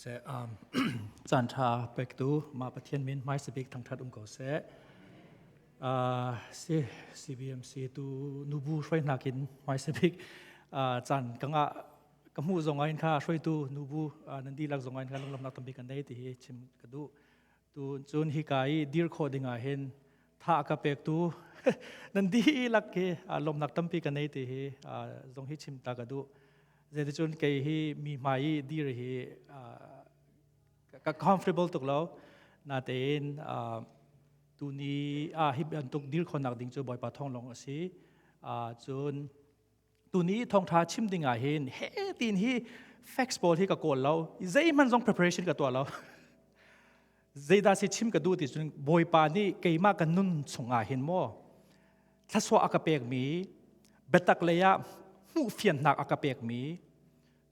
Siseh, caan ṭha pektu mah Pathian min hmaisabik thangṭhat um ko seh. Si CBMC tu nubu hruainak in hmaisabik caan ka ngah ka hmuh zong ah hin kha hruaitu nubu nan dihlak zong ah hin kha lunglawmhnak tampi kan nei ti hi chim ka duh. Tu cun hika i dir khawh ding ah hin tha a ka pektu nan dihlak hi lawmhnak tampi ka nei ti hi zong hi chim ta ka duh. Zeiticun kei hi mi hmai i dir hi ka comfortable tuk lo. Natein tuni ah hi bantuk dir khawhnak ding cu Bawipa thawng lawng a si. Cun tuni thawngṭha chim ding ah hin he tin hi facts pawl hi ka kawl lo. Zeihmanh zong preparation ka tuah lo. Zeidah si chim ka duh ti cun Bawipa nih keimah ka nun chungah hin maw thlasua a ka pekmi biatak lei ah hmuhfiannak a ka pekmi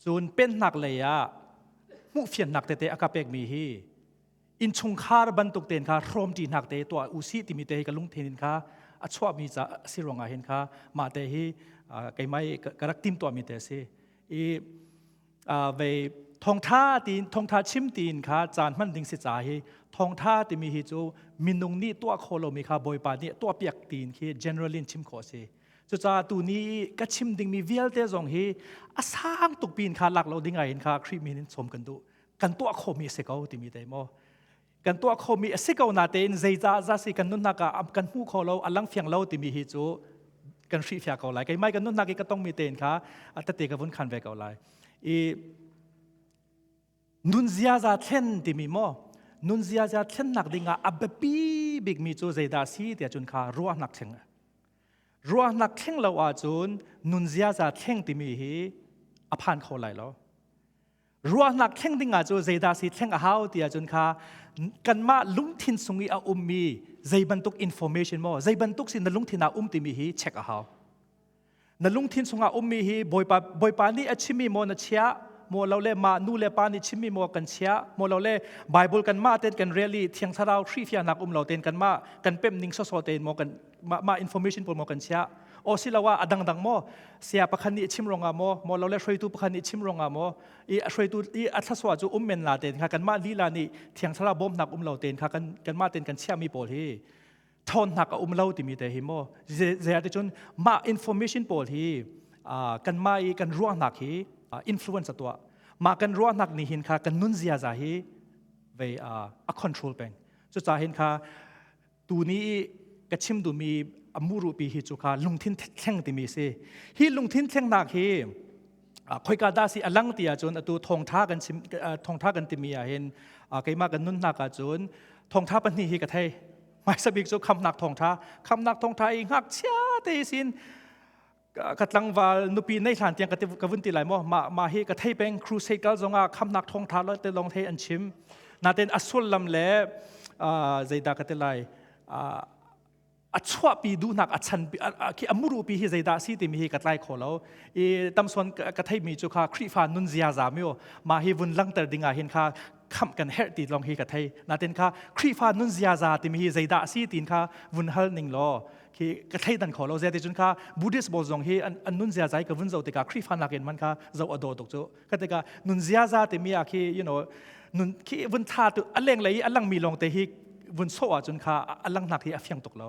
cun pennak lei ah hmuhfiannak tete a ka pekmi hi innchungkhar bantuk tein kha hrawmṭinak te tuah usih timi te hi ka lungthin in kha a chuahmi ca si ruangah hin kha mah te hi keimah i ka rak timtuahmi te a si i vei thawngtha tiin thawngtha chim tiin kha caan hman ding si ca hi thawngtha timi hi cu minung nih tuah kho lomi kha Bawipa nih tuahpiak tiin khi general in chim khawh a si. Cucaah tu ni ka chim dingmi vialte zong hi a sang tuk pin kha lak lo ding ah hin kha Khrih min in sawm kan duh. Kan tuah khomi a si ko timi te maw. Kan tuah khomi a si ko natein zeicah za si kan nunnak ah kan hmu kho lo a lang fiang lo timi hi cu kan hrihfiah ko lai. Keimah kan nunnak i ka tongmi tein kha tete ka vun khan ve ko lai. I nun ziaza thlen timi maw nun ziaza thlennak dingah a biapi bikmi cu zeidah si tiah cun kha ruahnak thleng. Ruahnak thleng lo ahcun nun ziaza thleng timi hi a phan kho lai lo. Ruahnak thleng ding ah cu zeidah si thleng a hau ti ahcun kha kanmah lungthin sung i a ummi zei bantuk information maw zei bantuk si na lungthin ah um timi hi check a hau. Na lungthin chungah ummi hi Bawipa Bawipa nih a chimmi maw na chiah maw lo le mah nu le pa nih chimmi maw kan chiah maw lo le Bible kan mah ten kan rel i Thiang Thlarau hrihfiahnak um lo ten kan mah kan pem ning sawsawh tein maw kan mah mah information pawl maw kan chiah o siloah a dangdang maw saya pakhat nih chim ruangah maw maw lo le hruaitu pakhat nih chim ruangah maw i a hruaitu i a thlasua cu um men la ten kha kanmah lila nih thiang thlarau bawmnak um lo ten kha kan kanmah ten kan chiahmi pawl hi ṭhawnnak a um lo timi te hi maw zei ah cun mah information pawl hi kanmah i kan ruahnak hi influence a tuah mah kan ruahnak nih hin kha kan nun ziaza hi vei a control peng cucaah hin kha tuni i ka chim duhmi a murupi hi cu kha lungthin thleng timi si hi lungthin thlengnak hi khoika dah si alang ti ahcun atu thawngtha kan chim thawngtha kan timi ah hin keimah kan nunnak ahcun thawngtha pahnih hi ka thei hmaisa bik cu khamnak thawngtha khamnak thawngtha i ngakchia te sin ka tlangval nupi nei hlan tiang ka vun ti lai maw ma ma hi ka thei peng crusade kal zongah khamnak thawngtha lo te long thei an chim naten a sullam le zeidah ka ti lai a chuahpi duhnak a chan khi a murupi hi zeidah si timi hi ka tlai kho lo i tamson ka theimi cu kha Khrihfa nun ziaza mi ma hi vun langter ding ah hin kha khamh kan herh ti long hi ka thei natin kha Khrihfa nun ziaza timi hi zeidah si tin kha vun hal ning law khi ka thleidan kho lo zeti cun kha Buddhist pawl zong hi an nun ziaza ka vun zo tikah Khrihfa nakin man kha zo a dawh tuk cu ka tikah nun ziaza timi ah khi you know nun khi vun tha tu a leng lei a langmi lawng te hi vun so ahcun kha a langhnak hi a fiang tuk lo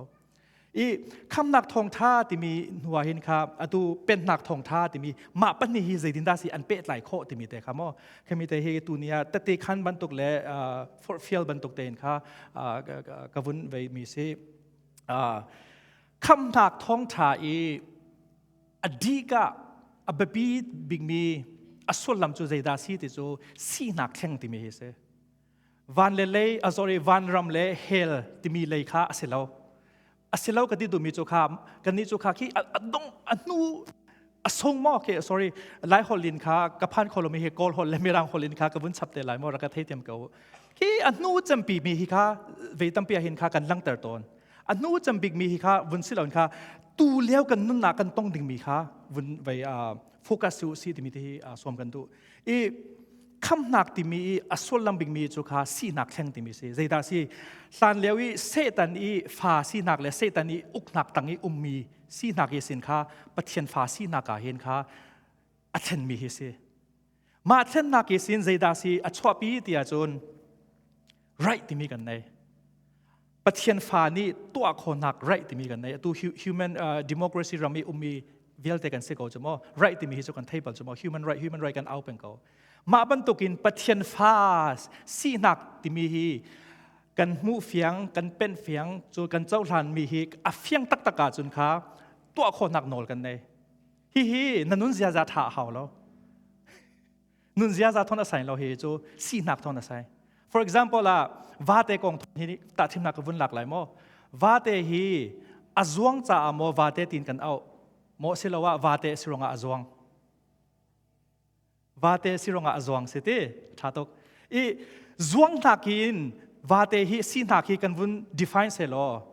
i khamnak thawngtha timi hnuah hin kha atu pennak thawngtha timi mah pahnih hi zeitin dah si an pehtlai khawh timi te kha maw khami te hi tu ni ah tete khan bantuk le forhfial bantuk tein kha ka vun vei mi si Khamhnak thawngṭha i a dih ah a biapi bikmi a sullam cu zeidah si ti cu sinak thleng timi hi si. Van le lei, a sorry, vanram le hell timi lei kha a si lo. A si lo ka ti duhmi cu kha kannih cu kha khi a dong a hnu a sung maw ke sorry lai holh in kha ka phan kho lomi hi kawl holh le mirang holh in kha ka vun chap te lai maw rak ka thei tiam ko khi a hnu campi mi hi kha ve tampi ah hin kha kan langter tawn a hnu cam bik mi hi kha vun si loin kha tu lio kan nunnak kan tong ding mi kha vun vei focus su si timi te hi sawm kan duh i khamnak timi i a sullam bik mi cu kha sinak thleng timi si zeidah si hlan lio i Satan i fa sinak le Satan i uknak tang i ummi sinak i sin kha Pathian fa sinak ah hin kha a thlenmi hi si. Mah thlennak i sin zeidah si a chuahpi ti ahcun right timi kan nei. Pathian fa nih tuah khawhnak right timi kan nei. Atu human democracy ram i ummi vialte kan si ko cu maw? Right timi hi cu kan thei bal cu maw? Human right, human right kan au peng ko. Mah bantukin Pathian fa sinak timi hi kan hmuh fiang, kan penh fiang, cu kan cohlan mi hi a fiang taktak ahcun kha tuah khawhnak nawl kan nei. Hihi na nun ziaza ṭha a hau lo. Nun ziaza thon a sai lo hi cu sinak thon a sai. For example ah vate kong hi tahthimnak ka vun lak lai maw? Vate hi a zuang caah maw vate tin kan auh? Maw siloah vate si ruangah a zuang? Vate si ruangah a zuang si ti ṭha tuk. I zuang hnak in vate hi si hnak hi kan vun define se law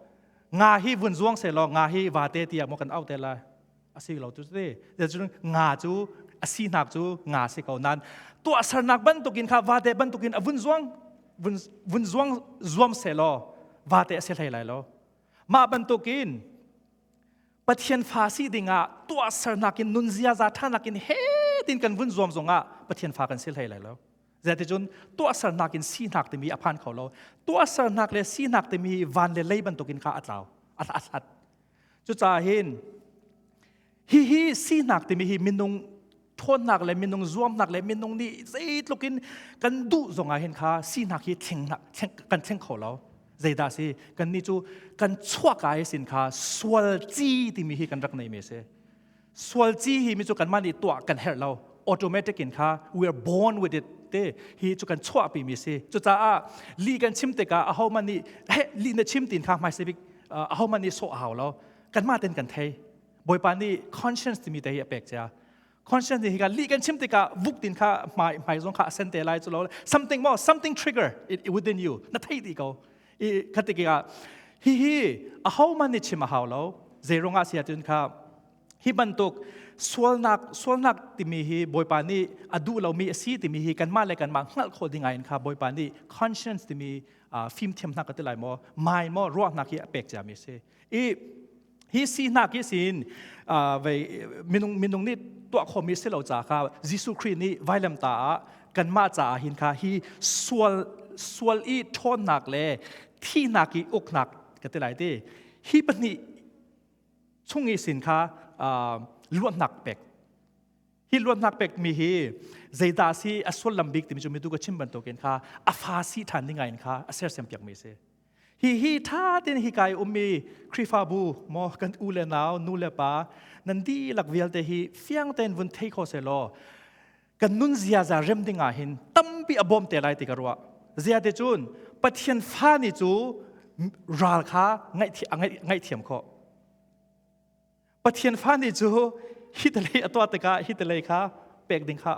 nga hi vun zuang se law nga hi vate tiah maw kan auh te lai a si lo tu ti cun nga cu a sinak cu nga si ko nan tuahsernak bantukin kha vate bantukin a vun zuang vun vun zuang zuam se law vate a si hlei lai lo mah bantukin Pathian fa si dingah tuahsernak in nun ziaza ṭhanak in he tin kan vun zuam zongah Pathian fa kan si hlei lai lo. Zeticun tuahsernak in sinak timi a phan kho lo. Tuahsernak le sinak timi van le lei bantukin kha a tlau, a hlat. Cucaah hin hihi sinak timi hi minung ṭhawnnak le minung zuamnak le minung nih zeitluk in kan duh zongah hin kha sinak hi thleng kan thleng kho lo. Zeidah si kan nih cu kan chuak ai sin kha sual ci timi hi kan rak nei mi si. Sual ci hi mi cu kanmah nih tuah kan herh lo. Automatic in kha we are born with it te hi cu kan chuahpi mi si. Cucaah li kan chim tikah ahohmanh nih he li na chim tin kha hmaisei bik ahohmanh nih sawh a hau lo. Kanmah ten kan thei. Bawipa nih conscience timi te hi a pek cia. Conscience nih hi ka li kan chim tikah vuk tin kha hmai hmai zong kha a sen te lai cu lo something mo something trigger it within you na thei ti ko i khatik ah hi hi ahohmanh nih chim a hau lo zei ruangah si ahcun kha hi bantuk sualnak sualnak timi hi Bawipa nih a duh lomi a si timi hi kanmah le kanmah hngalh khawh ding in kha Bawipa nih conscience timi fimthiamnak ka ti lai maw mind maw ruahnak hi a pek ciami a si i hi sinak hi sin vei minung minung nih tuah khawhmi si lo ca kha Jesuh Khrih nih vailam ta ah kanmah caah hin kha hi sual sual i ṭhawnnak le thihnak i uknak ka ti lai ti hi pahnih chung i sin kha luatnak pek hi luatnak pekmi hi zeidah si a sullam bik timi cu mitu ka chim bantukin kha a fa si ṭhan ding in kha a sersiam piakmi si hi hi ṭha tein hi kai ummi Khrihfabu maw kan u le nau nu le pa nan dihlak vialte hi fiang tein vun thei kho selaw kan nun ziaza rem ding ah hin tampi a bawm te lai ti ka ruah zia te cun Pathian fa nih cu ral kha ngaihthiam khawh Pathian fa nih cu hi a tuah tikah hi telei kha pek ding kha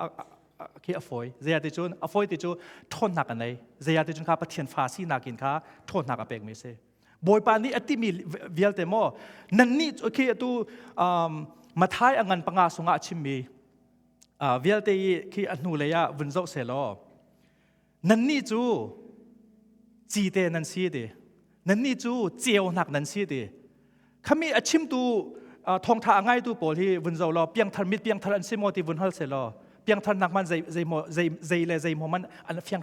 khi a fawi. Zei ti cun a fawi ti cu ṭhawnnak a nei. Zei ti cun kha Pathian fa sinak in kha ṭhawnnak a pekmi a si. Bawipa nih a timi vialte maw nannih khi atu Mathai a ngan panga sungah a chimmi vialte i khi a hnulei ah vun zoh selaw nannih cu cite nan si ti nannih cu ceunak nan si ti khami a chimtu thawngtha a ngaitu pawl hi vun zo law piangthar mit piangthar an si maw ti vun hal se law piangthar nak man zei zei maw zei zei le zei maw man an fiang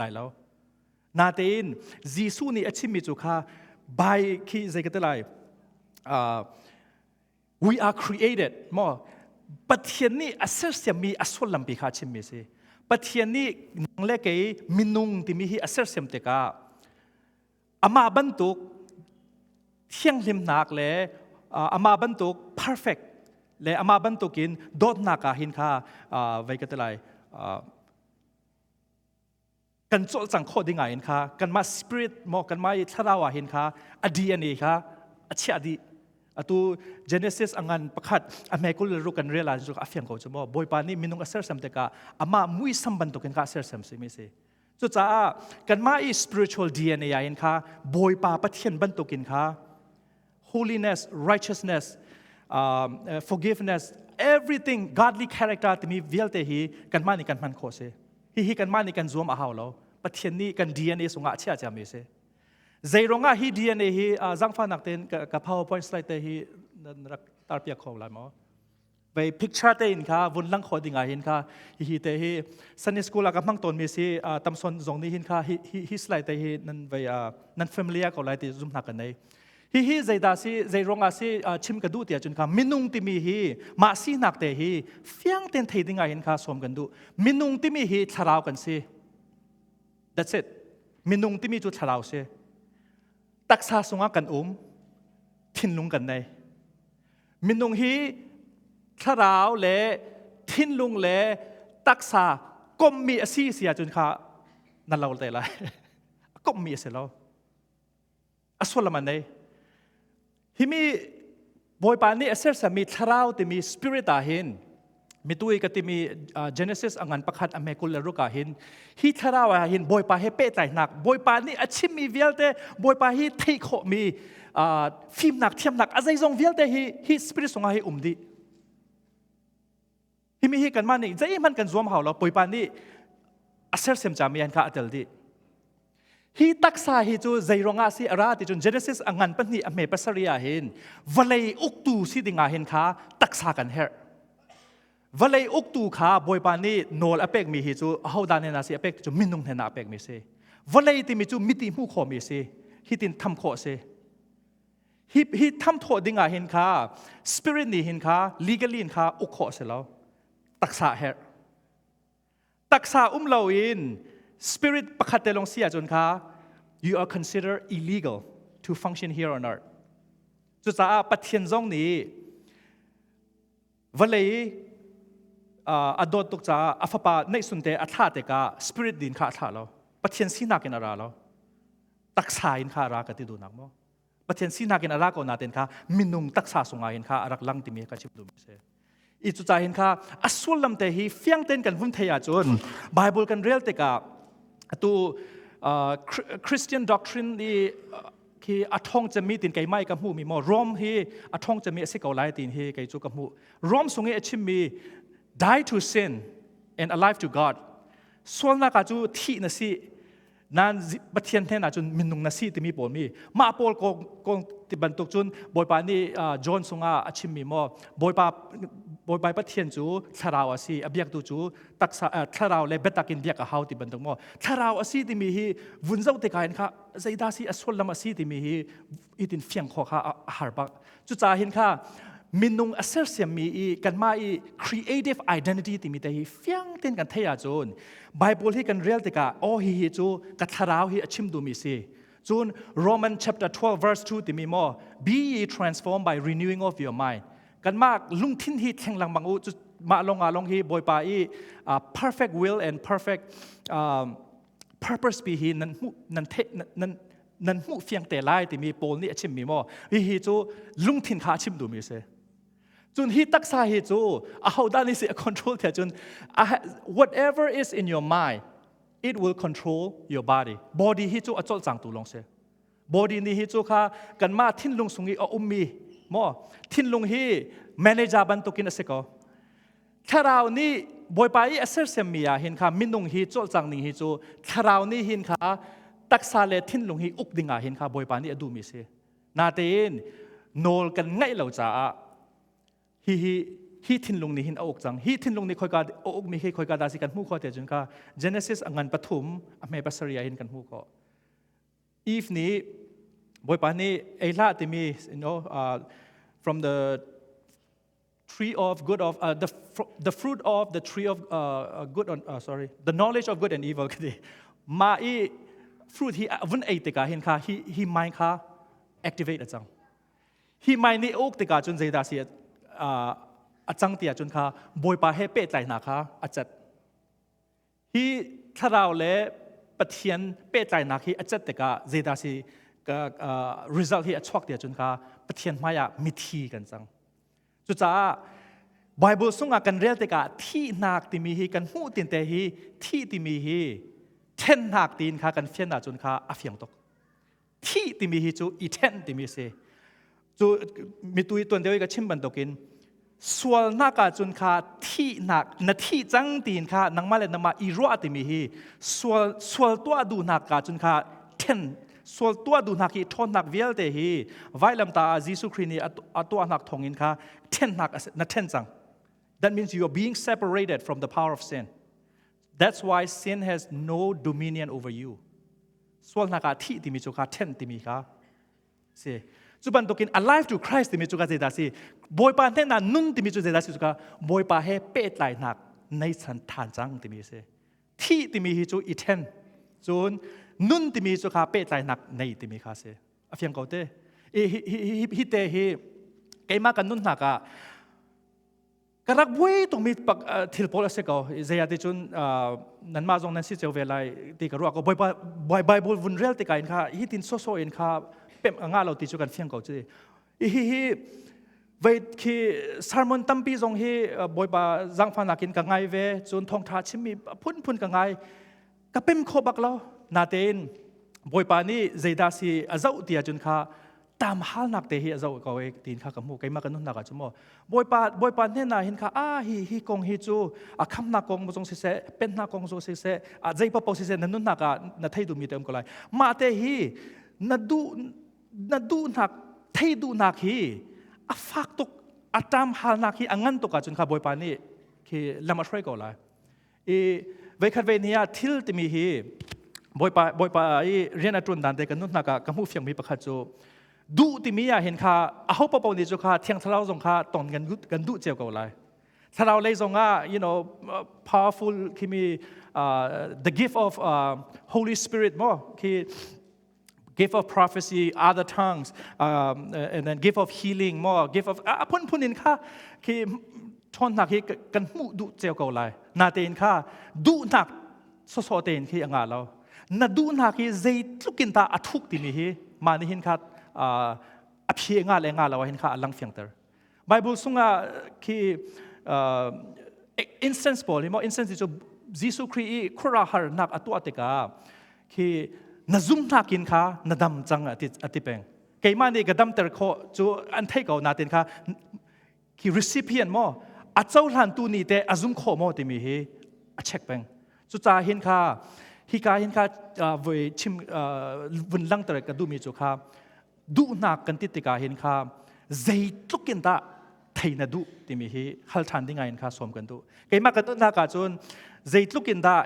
lai lo natein Jesuh nih a chimmi cu kha bai khi zei ka ti lai We are created maw Pathian nih a sersiammi a sullampi kha a chimmi si. Pathian nih nang le kei minung timi hi a sersiam tikah amah bantuk thianghlimnak le amah bantuk perfect le amah bantukin dawtnak ah hin kha vei ka ti lai kan cawlcang khawh ding ah hin kha kanmah spirit maw kanmah i thlarau ah hin kha a DNA kha a chiah dih atu Genesis angan pakhat a hmekul le ruk kan rel ah cu a fiang ko cu maw Bawipa nih minung a sersam tikah amah muisam bantukin kha a sersam si mi si cucaah kanmah i spiritual DNA ah hin kha Bawipa Pathian bantukin kha holiness righteousness forgiveness everything godly character timi vialte hi kanmah nih kan hman khawh si Hihi kanmah nih kan zuam a hau lo. Pathian nih kan DNA sungah a chiah ciami a si. Zei ruangah hi DNA hi zangfahnak tein ka PowerPoint slide te hi na rak tarpiak kho lai maw? Vei picture te in kha vun lang kho ding ah hin kha hi te hi Sunday school ah ka hmang tawn mi si tamson zong nih hin kha hi hi slide te hi nan vei nan familiar ko lai ti zum hna kan nei. Hi hi zeidah si zei ruangah si chim ka duh tiah cun kha minung timi hi mah sinak te hi fiang ten thei ding ah hin kha sawm kan duh. Minung timi hi thlarau kan si. That's it. Minung timi cu thlarau si. Taksa sungah kan um, thinlung kan nei. Minung hi thlarau le thinlung le taksa kommi a si si ahcun kha na lo te lai. Kommi a si lo. A sullam a nei. Himi Bawipa nih a sersiammi thlarau timi spirit ah hin mitui ka timi Genesis a ngan pakhat a hme 26 ah hin hi thlarau ah hin Bawipa he pehtlaihnak Bawipa nih a chimmi vialte Bawipa hi theih khawhmi fimnak thiamnak a zeizong vialte hi hi spirit sungah hi um dih. Himi hi kanmah nih zeihmanh kan zuam hau lo Bawipa nih a sersiam cami an kha a tel dih. Hi taksa hi cu zei ruangah si a ra ti cun Genesis a ngan pahnih a hme pasarih ah hin vawlei uktu si ding ah hin kha taksa kan herh. Vawlei uktu kha Bawipa nih nawl a pekmi hi cu ahodah nih si a pek cu minung hnen ah a pekmi si. Vawlei timi cu miti hmuh khawhmi si. Hitin tham khawh si. Hi hi tham thawh ding ah hin kha spirit nih hin kha legally in kha uk khawh si lo. Taksa herh. Taksa um lo in spirit pakhat te lawng si ahcun kha you are considered illegal to function here on earth. Cucaah Pathian zong nih vawlei a dawt tuk caah a fapa neihsun te a thlah tikah spirit din kha a thlah lo. Pathian sinak in a ra lo. Taksa in kha a ra ka ti duhnak maw? Pathian sinak in a ra ko natin kha minung taksa sungah hin kha a rak lang timi ka chim duhmi si. I cucaah hin kha a sullam te hi fiang tein kan vun thei ahcun Bible kan rel tikah atu Christian doctrine i khi a thong cemmi tin keimah i ka hmuhmi maw Rome hi a thong cemmi a si ko lai tin hi kei cu ka hmuh. Rome sung i a chimmi die to sin and alive to God sualnak ah cu thih na si Nan Pathian hnen ah cun minung na si timi pawl mi mah pawl kong ti bantuk cun Bawipa nih John sungah a chimmi maw Bawipa Bawipa Pathian cu thlarau a si a biaktu cu taksa thlarau le biatak in biak a hau ti bantuk maw thlarau a si timi hi vun zoh tikah hin kha zeidah si a sullam a si timi hi itin fiang khawh kha a har bak Cucaah hin kha minung a sersiammi i kanmah i creative identity timi te hi fiang tein kan theih ahcun Bible hi kan rel tikah aw hi hi cu ka thlarau hi a chim duhmi si. Cun Roman chapter 12 verse 2 timi maw be ye transformed by renewing of your mind. Kanmah lungthin hi thleng lengmang u cu mah lawng ah lawng hi Bawipa i perfect will and perfect purpose pi hi nan hmuh nan theih nan nan hmuh fiang te lai timi Paul nih a chimmi maw hihi cu lungthin kha a chim duhmi a si cun hi taksa hi cu ahodah nih si a control tiah cun whatever is in your mind it will control your body body hi cu a cawlcangtu lawng si body nih hi cu kha kanmah thinlung sung i a ummi maw thinlung hi manager bantukin a si ko Thlarau nih Bawipa i a sersiammi ah hin kha minung hi cawlcang ning hi cu thlarau nih hin kha taksa le thinlung hi uk ding ah hin kha Bawipa nih a duhmi si. Natein nawl kan ngaih lo caah hi hi hi thinlung nih hin a uk cang. Hi thinlung nih khoika a ukmi hi khoika dah si kan hmuh khawh te cun kha Genesis a ngan pathum a hme pasarih ah hin kan hmuh khawh. Eve nih Bawipa nih ei hlah timi you know, from the tree of good of the fruit of the tree of good on sorry the knowledge of good and evil kati ma i fruit hi vun ei tikah hin kha hi hi mind kha activate a cang hi mind nih uk tikah cun zeidah si a cang ti ahcun kha bawipa he pehtlai hna kha a cat Hi thlarau le Pathian pehtlainak hi a cat tikah zeidah si result hi a chuak ti ahcun kha Pathian hmaiah mithi kan cang. Cucaah Bible sungah kan rel tikah thihnak timi hi kan hmuh tinte hi thih timi hi thennak tiin kha kan fian ahcun kha a fiang tuk. Thih timi hi cu i ṭhen timi a si. Cu mitui tuan deuh i ka chim bantukin sualnak ah cun kha thihnak na thi cang tiin kha nangmah le nangmah i ruah timi hi sual sual tuah duhnak ka cun kha ṭhen sual tuah duhnak hi ṭhawnnak vialte hi vailamta ah Jesuh Khrih nih a tuahnak thawngin kha ṭhennak na ṭhen cang. That means you are being separated from the power of sin. That's why sin has no dominion over you. Sualnak ah thih timi cu kha ṭhen timi kha si. Cu bantukin alive to Christ timi cu ka zeidah si? Bawipa hnenah nun timi cu zeidah si cu ka Bawipa he pehtlainak nei chan than cang timi si. Thih timi hi cu i ṭhen. Cun nun timi cu kha pehtlainak nei timi kha si. A fiang ko te. Hi, hi, hi, hi te hi keimah kan nun hnak ah ka rak buai tukmi pak thil pawl a si ko. Zei ah ti cun nanmah zong nan si cio ve lai ti ka ruah ko. Bawipa Bible vun rel tikah in kha hi tin sawsawh in kha pemh a ngah lo ti cu kan fiang ko cu. Hi hi vei khi sermon tampi zong hi Bawipa zaangfahnak in ka ngai ve. Cun thawngtha chimmi phunphun ka ngai. Ka pem kho bak lo. Natein Bawipa nih zeidah si a zoh ti ahcun kha tam halnak te hi a zoh ko e tiin kha ka hmu. Keimah ka nunnak ah cu maw Bawipa Bawipa hnen ah hin kha a hi hi kong hi cu a khamnak kong zong siseh, pennak kong zong siseh, a zei paoh siseh, na nunnak ah na thei duhmi te um ko lai. Mah te hi na duh na duhnak thei duhnak hi a fak tuk, a tam halnak hi a ngan tuk ahcun kha Bawipa nih khi lam a hruai ko lai. I veikhat ve ni ah thil timi hi Bawipa Bawipa i rian a ṭuan dan te kan nun hnak ah ka hmuh fiangmi pakhat cu duh timi ah hin kha aho paoh nih cu kha Thiang Thlarau zong kha ton kan duh cio ko lai. Thlarau lei zong ah powerful khimi the gift of Holy Spirit mo khi gift of prophecy, other tongues, and then gift of healing mo gift of a phunphun in kha khi ṭhawnnak hi kan hmuh duh cio ko lai. Natein kha duhnak sawsawh tein khi a ngah lo. Na duhnak hi zeitluk in dah a thuk timi hi mah nih hin kha a phi nga le nga lo hin kha a lang fiangter. Bible sungah khi incense pawl hi maw, incense cu Jesuh Khrih i khuaruahharnak a tuah tikah khi na zumhnak in kha na dam cang a ti peng. Keimah nih ka damter khawh cu an theih ko natin kha khi recipient maw, a cohlantu nih teh a zum khawh maw timi hi a check peng. Cucaah hin kha hika hin kha voi chim vun langter ka duhmi cu kha duhnak kan ti tikah hin kha zeitluk in dah thei na duh timi hi hal ṭhan ding in kha sawm kan duh. Keimah ka duhnak ah cun zeitluk in dah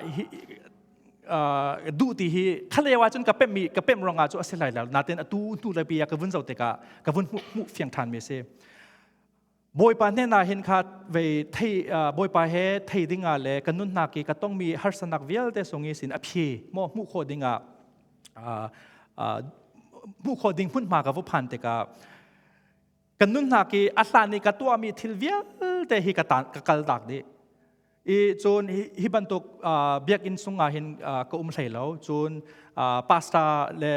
duh ti hi khaleo ah cun ka pemh mi ka pemh ruangah cu a si lai lo, natin atu hnu le pi ah ka vun zoh tikah ka vun hmuh hmuh fiang ṭhan mi a si. Bawipa hnen ah hin kha vei thei Bawipa he thei ding ah le ka nunnak i ka tongmi harsanak vialte sung i sin a phi maw hmuh khawh ding ah hmuh khawh ding hmunhma ka va phan tikah kan nunnak i a hlan i ka tuahmi thil vialte hi ka ka kal tak dih i. Cun hi bantuk biakinn sungah hin ka um hlei lo. Cun pastor le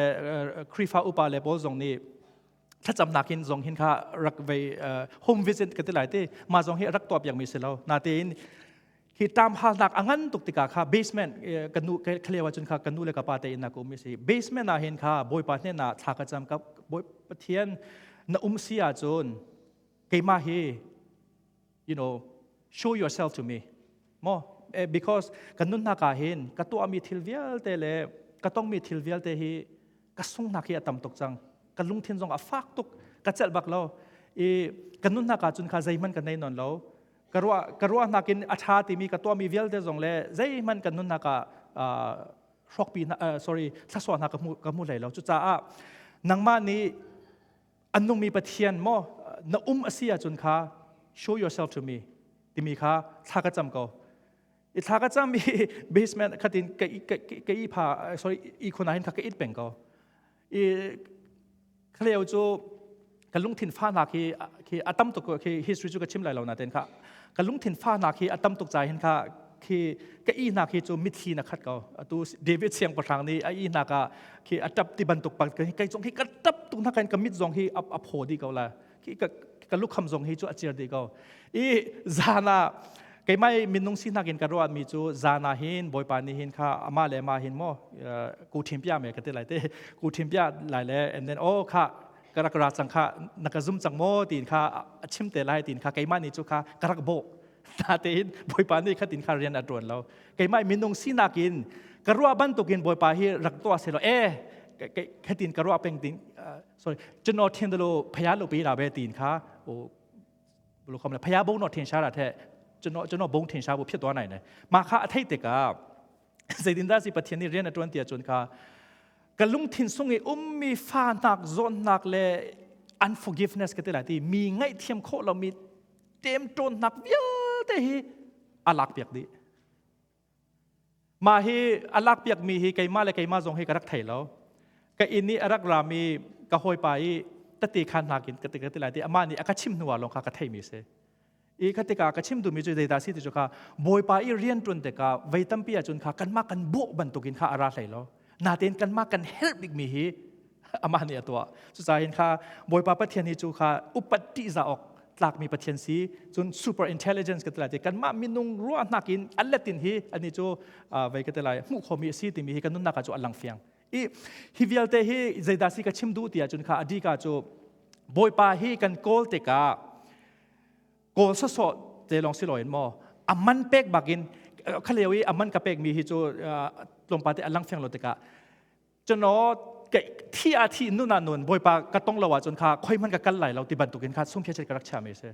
Khrihfa upa le pawl zong nih thlacamnak in zong hin kha rak vei home visit ka ti lai te, mah zong hi rak tuah piakmi si lo. Natein hi tam halnak a ngan tuk tikah kha basement ka nu khaleo ahcun kha ka nu le ka pa te in ka um si. Basement ah hin kha Bawipa hnen ah thla ka cam. Ka Bawi Pathian, na um si ahcun keimah hi show yourself to me mo, because kan nunnak ah hin ka tuahmi thil vialte le ka tongmi thil vialte hi ka sunghnak hi a tam tuk cang, ka lungthin zong a fak tuk, ka celh bak lo i ka nunnak ah cun kha zeihmanh ka nei nawn lo. Ka ruahnak in a ṭha timi ka tuahmi vialte zong le zeihmanh kan nunnak ah hrawkpi, sorry, thlasawhnak ka hmu hlei lo. Cucaah nangmah nih an nungmi Pathian maw na um a si ahcun kha show yourself to me timi kha thla ka cam ko i thla ka cam i basement khatin ka ka i pha, sorry, i khuna hin kha ka it peng ko i khaleo cu ka lungthin fahnak hi khi a tam tuk. Khi history cu ka chim lai lo, naten kha ka lungthin fahnak hi a tam tuk ca hin kha khi ka ihnak hi cu mitthli na khat ko. Atu David siangpahrang nih a ihnak ah khi a tap ti bantuk pak kai zong hi ka tap tuk na kan ka mit zong hi a phaw dih ko la, khi ka lukham zong hi cu a cir dih ko. I zan ah keimah minung sinak in ka ruah mi cu zan ah hin Bawipa nih hin kha amah le amah hin mo ku ṭhim pia me ka ti lai te, ku ṭhim pia lai le and then oh kha ka rak ra cang kha, na ka zum cang maw tiin kha a chim te lai tiin kha keimah nih cu kha ka rak bawh. Natein Bawipa nih kha tin kha rian a ṭuan lo. Keimah minung sinak in ka ruah bantukin Bawipa hi rak tuah selaw e khatin ka ruah peng tin, sorry, ကျွန်တော်ထင်တယ်လို့ဖယားလုပ်ပေးတာပဲတင်ခါဟိုဘယ်လိုခေါ်မလဲဖယားဘုံတော့ထင်ရှားတာထက် ကျွန်တော်ကျွန်တော်ဘုံထင်ရှားဖို့ဖြစ်သွားနိုင်တယ်မာခအထိတ်တက zeitindah si Pathian nih rian a ṭuan ti ahcun kha ka lungthin sung i ummi fahnak zawnnak le unforgiveness ka ti lai ti mi ngaihthiam khawh lomi temṭawnnak vialte hi a lakpiak dih. Mah hi a lakpiakmi hi keimah le keimah zong hi ka rak thei lo. Ka inn i a rak rami ka hawipa i tete khan nakin ka ti ka ti lai ti amah nih a ka chim hnu ah lawng kha ka theimi si. I kha tikah ka chim duhmi cu zeidah si ti cu kha Bawipa i rian ṭuan tikah vei tampi ahcun kha kanmah kan bawh bantukin kha a ra hlei lo. Natein kanmah kan helh bikmi hi amah nih a tuah. Cucaah hin kha Bawipa Pathian hi cu kha upat ṭihzah awk tlakmi Pathian si cun super intelligence ka ti lai ti kanmah minung ruahnak in a let in hi ani cu vei ka ti lai hmuh khomi a si timi hi kan nunnak ah cu a lang fiang. I hi vialte hi zeidah si ka chim duh ti ahcun kha adika cu Bawipa hi kan kawl tikah kawl sawsawh te lawng si loin maw a man pek bakin khaleo i a man ka pek mi hi cu tlawmpal te a lang fiang lo tikah cano thi a thi nun ah nun Bawipa ka tong lo ahcun kha khoi hman ka kal lai lo ti bantukin kha sung phiachet ka rak chia mi si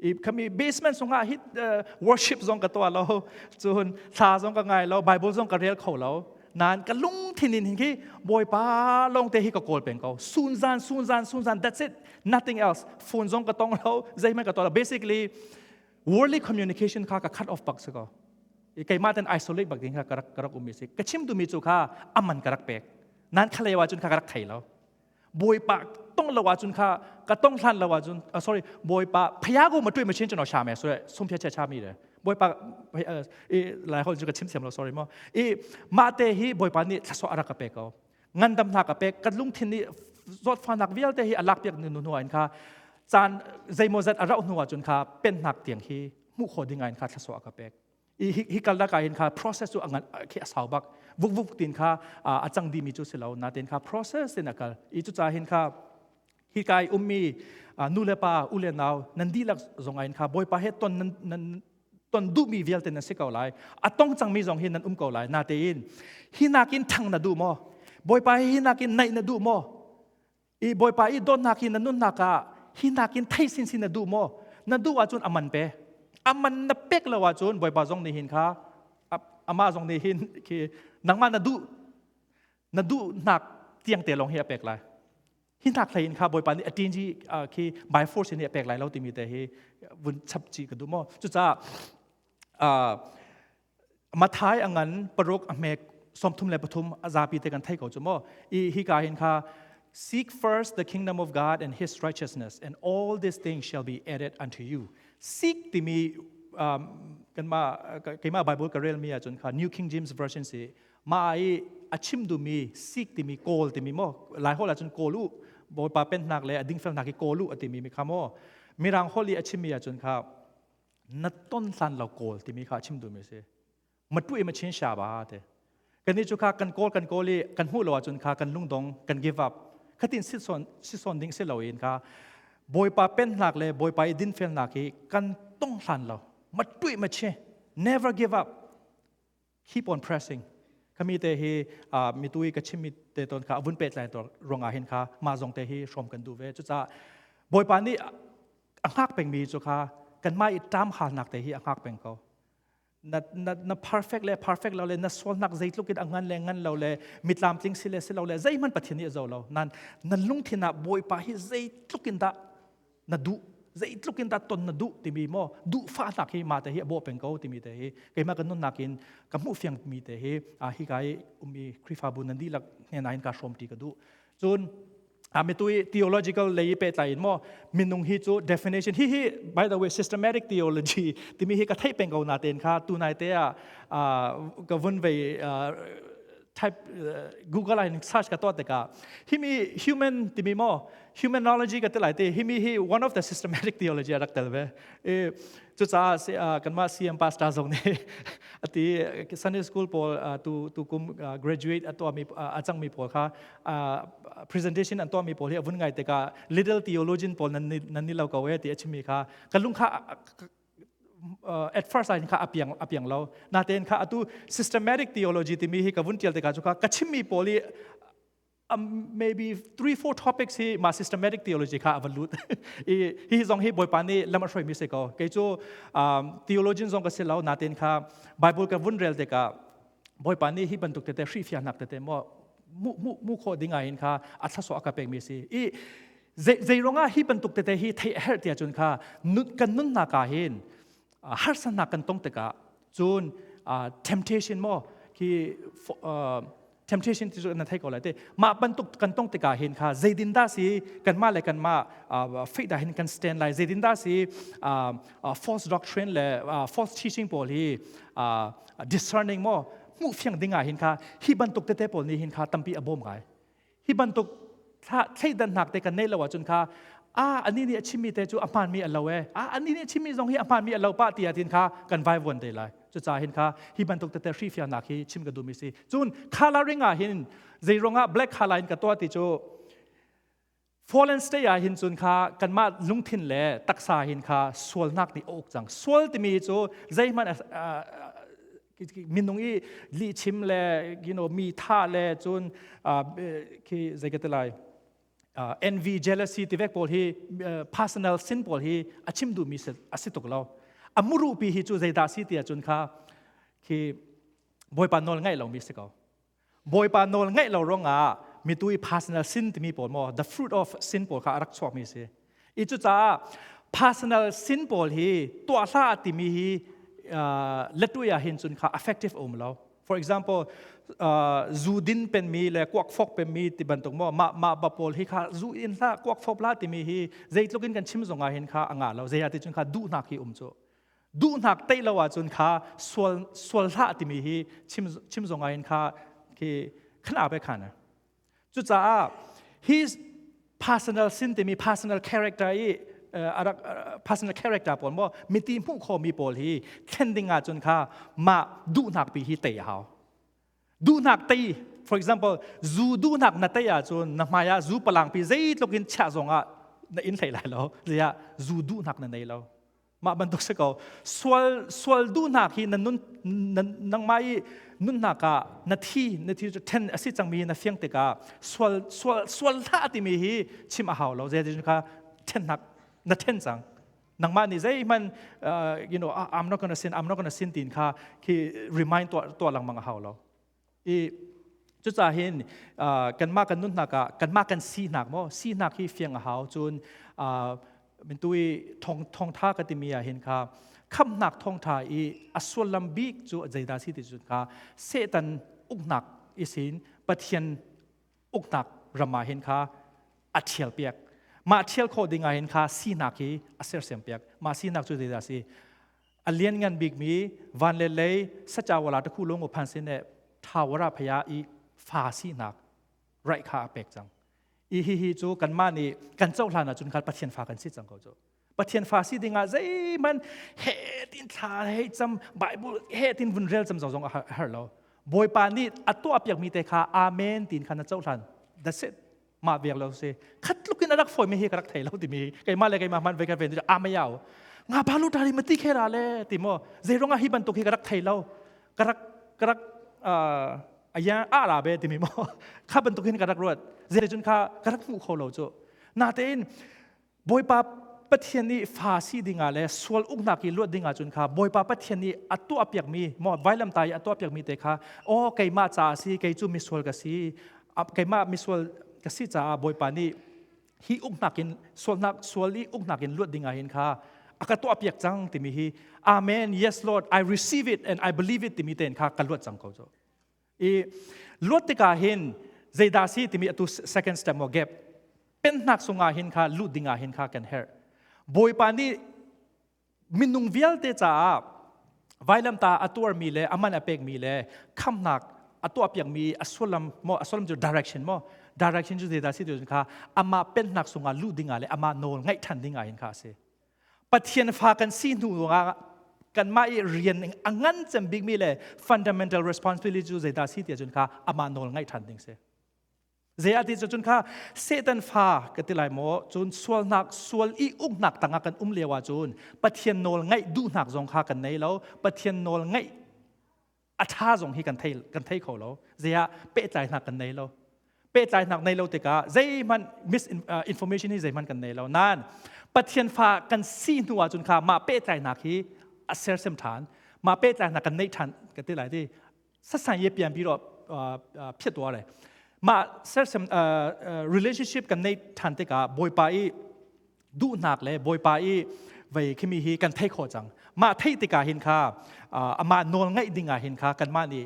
i khami basement sungah hit worship zong ka tuah lo cun thla zong ka ngai lo Bible zong ka rel kho lo nan ka lungthin in hin khi Bawipa lawng te hi ka kawl peng ko sunzan sunzan sunzan that's it nothing else phone zong ka tong lo zeihmanh ka tuah lo basically worldly communication kha ka cut off bak si ko keimah ten isolate bak ding kha ka rak ka rak um si ka chim duhmi cu kha aman ka rak pek nan khalei ah cun kha ka rak thei lo Bawipa tong lo ahcun kha ka tong hlan lo ahcun sorry Bawipa phayago ma tui machine chano sha me so sum phia che cha mi le Bawipa i lai hol chu ka chim siam lo sorry mo i ma te hi Bawipa nih thlaso ara ka pe ko ngandam hna ka pek kan lungthin nih zawtfahnak vialte hi a lak piak nu hnu in kha caan zeimawzat a rauh hnu ahcun kha pennak tiang hi hmuh khawh ding in kha thlaso a ka pek i hi kal da ka hin kha process cu angan khi a sau bak vuk vuk tin kha a cang dimi cu si lo natin kha process in a kal i cu ca hin kha hi kai ummi nu le pa u le nau nan dihlak zong in kha Bawipa he ton nan nan ton duhmi vialte nan si ko lai a tong cangmi zong hi nan um ko lai natein hi nakin thang na duh maw Bawipa hi nakin naih na duh maw i Bawipa i dawtnak hi na nunnak ah hi nakin thei sinsin na duh maw na duh ahcun aman pe aman na pek lo ahcun Bawipa zong nih hin kha amah zong nih hin khi nangmah na duh na duhnak tiang te lawng hi a pek lai hi hnak hlei in kha Bawipa nih a ṭin hi khi by force in a pek lai lo timi te hi vun chap chi ka duh maw cucaah Mathai a ngan paruk a hmek 33 a zapi te kan thei ko cu maw i hi ka hin kha seek first the kingdom of God and his righteousness and all these things shall be added unto you seek timi kanmah keimah Bible ka rel mi ahcun kha New King James Version si mah i a chim duhmi seek timi kawl timi maw Lai holh ahcun kawl u Bawipa pennak le a dingfelnak hi kawl u a timi mi kha maw Mirang holh i a chimmi ahcun kha na ton hlan lo kawl timi kha a chim duhmi a si matu i machin sha ba te kan cu kha kan kawl kan kawl i kan hmuh lo ahcun kha kan lungdong kan give up khatin sitson sitson ding si lo in kha Bawipa pennak le Bawipa i dinfelnak hi kan tong hlan lo matui mache never give up keep on pressing khami te hi mitui ka chimmi te ton kha avun pet lai to ruangah hin kha ma zong te hi hrom kan du ve cucaah Bawipa nih a hngak pengmi cu kha kanmah i ṭam halnak te hi a hngak peng ko na, na, na perfect le perfect lo le na sualnak zeitluk in a ngan le ngan lo le mitlamtling si le si lo le zeihmanh Pathian nih a zo lo nan na lungthin ah Bawipa hi zeitluk in dah na duh zeitluk in dah ton na duh timi maw duh fahnak hi mah te hi a bawh peng ko timi te hi keimah kan nunnak in ka hmuh fiang mi te hi a hi kai ummi Khrihfabu nan dihlak hnen in ka hrawm ti ka duh cun a mitui theological lei pehtlai in maw minung hi cu definition hi hi by the way systematic theology timi hi ka theih peng ko na ten kha tunai te ah ka vun vei type Google ah in search ka tuah tikah himi human timi maw humanology ka ti lai te himi hi one of the systematic theology a rak tel ve i cucaah kanmah CM pastor zong nih ati Sunday school pawl tu tu kum graduate a tuahmi a cangmi pawl kha presentation an tuahmi pawl hi a vun ngai tikah little theologian pawl nan nan ni lo ko e ti a chimmi kha ka lung kha at first ah kha apiang apiang lo natein kha atu systematic theology timi hi ka vun tial tikah cu kha ka chimmi pawl i Maybe three four topics hi ma systematic theology kha a va lut i hi zong hi Bawipa nih lam a hruai mi si ko. Kei cu theologian zong ka si lo natin kha Bible ka vun rel tikah Bawipa nih hi bantuk tete hrihfiahnak tete maw mu mu mu khawh ding ah hin kha a thlaso a ka pek mi si i zei ruangah hi bantuk tete hi theih a herh tiah cun kha kan nunnak ah hin harsatnak kan tong tikah cun temptation maw khi temptation ti cu na thei ko lai te. Mah bantuk kan tong tikah hin kha zeidin dah si kanmah le kanmah faith dah hin kan stand lai, zeidin dah si false doctrine le false teaching pawl hi discerning maw hmuh fiang ding ah hin kha hi bantuk tete pawl nih hin kha tampi a bawm ngai. Hi bantuk thleidannak te kan neih lo ahcun kha a ani nih a chimmi te cu a hmaanmi a lo e, a ani nih a chimmi zong hi a hmaanmi a lo pah ti ah tin kha kan vaivuan te lai. Cucaah hin kha hi bantuk tete hrifianak hi chim ka duhmi si. Cun coloring ah hin zei ruangah black color in ka tuah ti cu, fallen state ah hin cun kha kanmah lungthin le taksa hin kha sualnak nih a uk cang. Sual timi cu zeihmanh minung i lihchim le mi thah le cun khi zei ka ti lai, envy, jealousy ti vek pawl hi, personal sin pawl hi a chim duhmi a si tuk lo. A murupi hi cu zeidah si ti ahcun kha khi Bawipa nawl ngaih lomi si ko. Bawipa nawl ngaih lo ruangah mitu i personal sin timi pawl maw, the fruit of sin pawl kha a rak chuakmi si i, cucaah personal sin pawl hi tuah hlah timi hi letui ah hin cun kha effective um lo. For example, zu din penmi le kuak fok penmi ti bantuk maw, mah mah ba pawl hi kha zu in hlah, kuak fop hlah timi hi zeitluk in kan chim zong ah hin kha a ngah lo. Zei ah ti cun kha duhnak hi um cu duhnak teih lo ahcun kha sual sual hlah timi hi chim chim zong ah hin kha khi khana pe khana. Cucaah his personal sin timi personal character i arak personal character pawl maw, miti hmuh khomi pawl hi thlen ding ahcun kha mah duhnak pi hi tei a hau. Duhnak tei, for example, zu duhnak na tei ahcun na hmai ah zu palang pi zeitluk in chiah zong ah na in hlei lai lo. Ziah? Zu duhnak na nei lo. Mah bantuk si ko. Sual sual duhnak hi na nun nangmah i nunnak ah na thi cu then a si cangmi na fiang tikah sual sual sual hlah timi hi chim a hau lo. Zeitin kha thennak na then cang. Nangmah nih zeihman I'm not gonna sin, I'm not gonna sin tin kha khi remind tuah tuah lengmang a hau lo. I cucaah hin kanmah kan nunnak ah kanmah kan sinak maw, sinak hi fiang a hau. Cun mintu i thong thongtha ka timi ah hin kha khamnak thongtha i a sullam bik cu zeidah si ti cun kha Satan uknak isin Pathian uknak ram ah hin kha a ṭhial piak. Mah ṭhial khawh ding ah hin kha sinak hi a sersiam piak. Mah sinak cu zeidah si? A lianngan bikmi van le lei sacawala takhu lung phan sin ne thawara phaya i fa sinak right kha a pek cang i. Hi hi cu kanmah nih kan cohlan ahcun kha Pathian fa kan si cang ko cu. Pathian fa si dingah zeihmanh he tin thla hei cam, Bible he tin vun rel cam zong zong a har lo. Bawipa nih a tuah piakmi te kha amen tin kha na cohlan, that's it. Mah vek lo si. Khat tluk in a rak fawi mi hi ka rak thei lo timi keimah le keimah hman ve ka ven amayao nga balu tari mati khera le ti mo. Zei ruangah hi bantuk hi ka rak thei lo, ka rak aya a ra be timi mo kha bantuk hin ka rak ruat. Zei cun kha ka rak hmuh kho lo cu. Natein Bawipa Pathian nih fa si dingah le sual uknak i luat dingah cun kha Bawipa Pathian nih a tuah piakmi maw, vailamtai i a tuah piakmi te kha, aw, keimah caah si, kei cu misual ka si, keimah misual ka si caah Bawipa nih hi uknak in sualnak sual i uknak in luat dingah hin kha a ka tuah piak cang timi hi, amen, yes Lord, I receive it and I believe it timi tein kha ka luat cang ko cu. I luat tikah hin zeidah si timi atu second step maw, gap pennak sungah hin kha lut dingah hin kha kan herh. Bawipa nih minung vialte caah vailamta a tuarmi le aman a pekmi le khamnak a tuahpiakmi a sullam maw, a sullam cu direction maw, direction cu zeidah si ti kha amah pennak sungah luh dingah le amah nawl ngaih ṭhan dingah hin kha a si. Pathian fa kan si hnu ah kanmah i rian a ngan cem bikmi le fundamental responsibility cu zeidah si ti ahcun kha amah nawl ngaih ṭhan ding si. Zei ah ti cun kha Satan fa ka ti lai maw, cun sualnak sual i uknak tangah kan um lio ahcun Pathian nawl ngaih duhnak zong kha kan nei lo. Pathian nawl ngaih a ṭha zong hi kan thei kho lo. Zei ah pehtlainak kan nei lo. Pehtlainak nei lo tikah zeihmanh misinformation hi zeihmanh kan nei lo. Nain Pathian fa kan si hnu ahcun kha mah pehtlainak hi a sersem ṭhan. Mah pehtlainak kan neih ṭhan ka ti lai ti. ဆက်ဆံရေးပြန်ပြီးတော့ဖြစ်သွားတယ်။မ sersem relationship kan nei ṭhan tikah Bawipa i duhnak le Bawipa i vei khimi hi kan thei khawh cang. Mah theih tikah hin kha amah nawl ngaih ding ah hin kha kanmah nih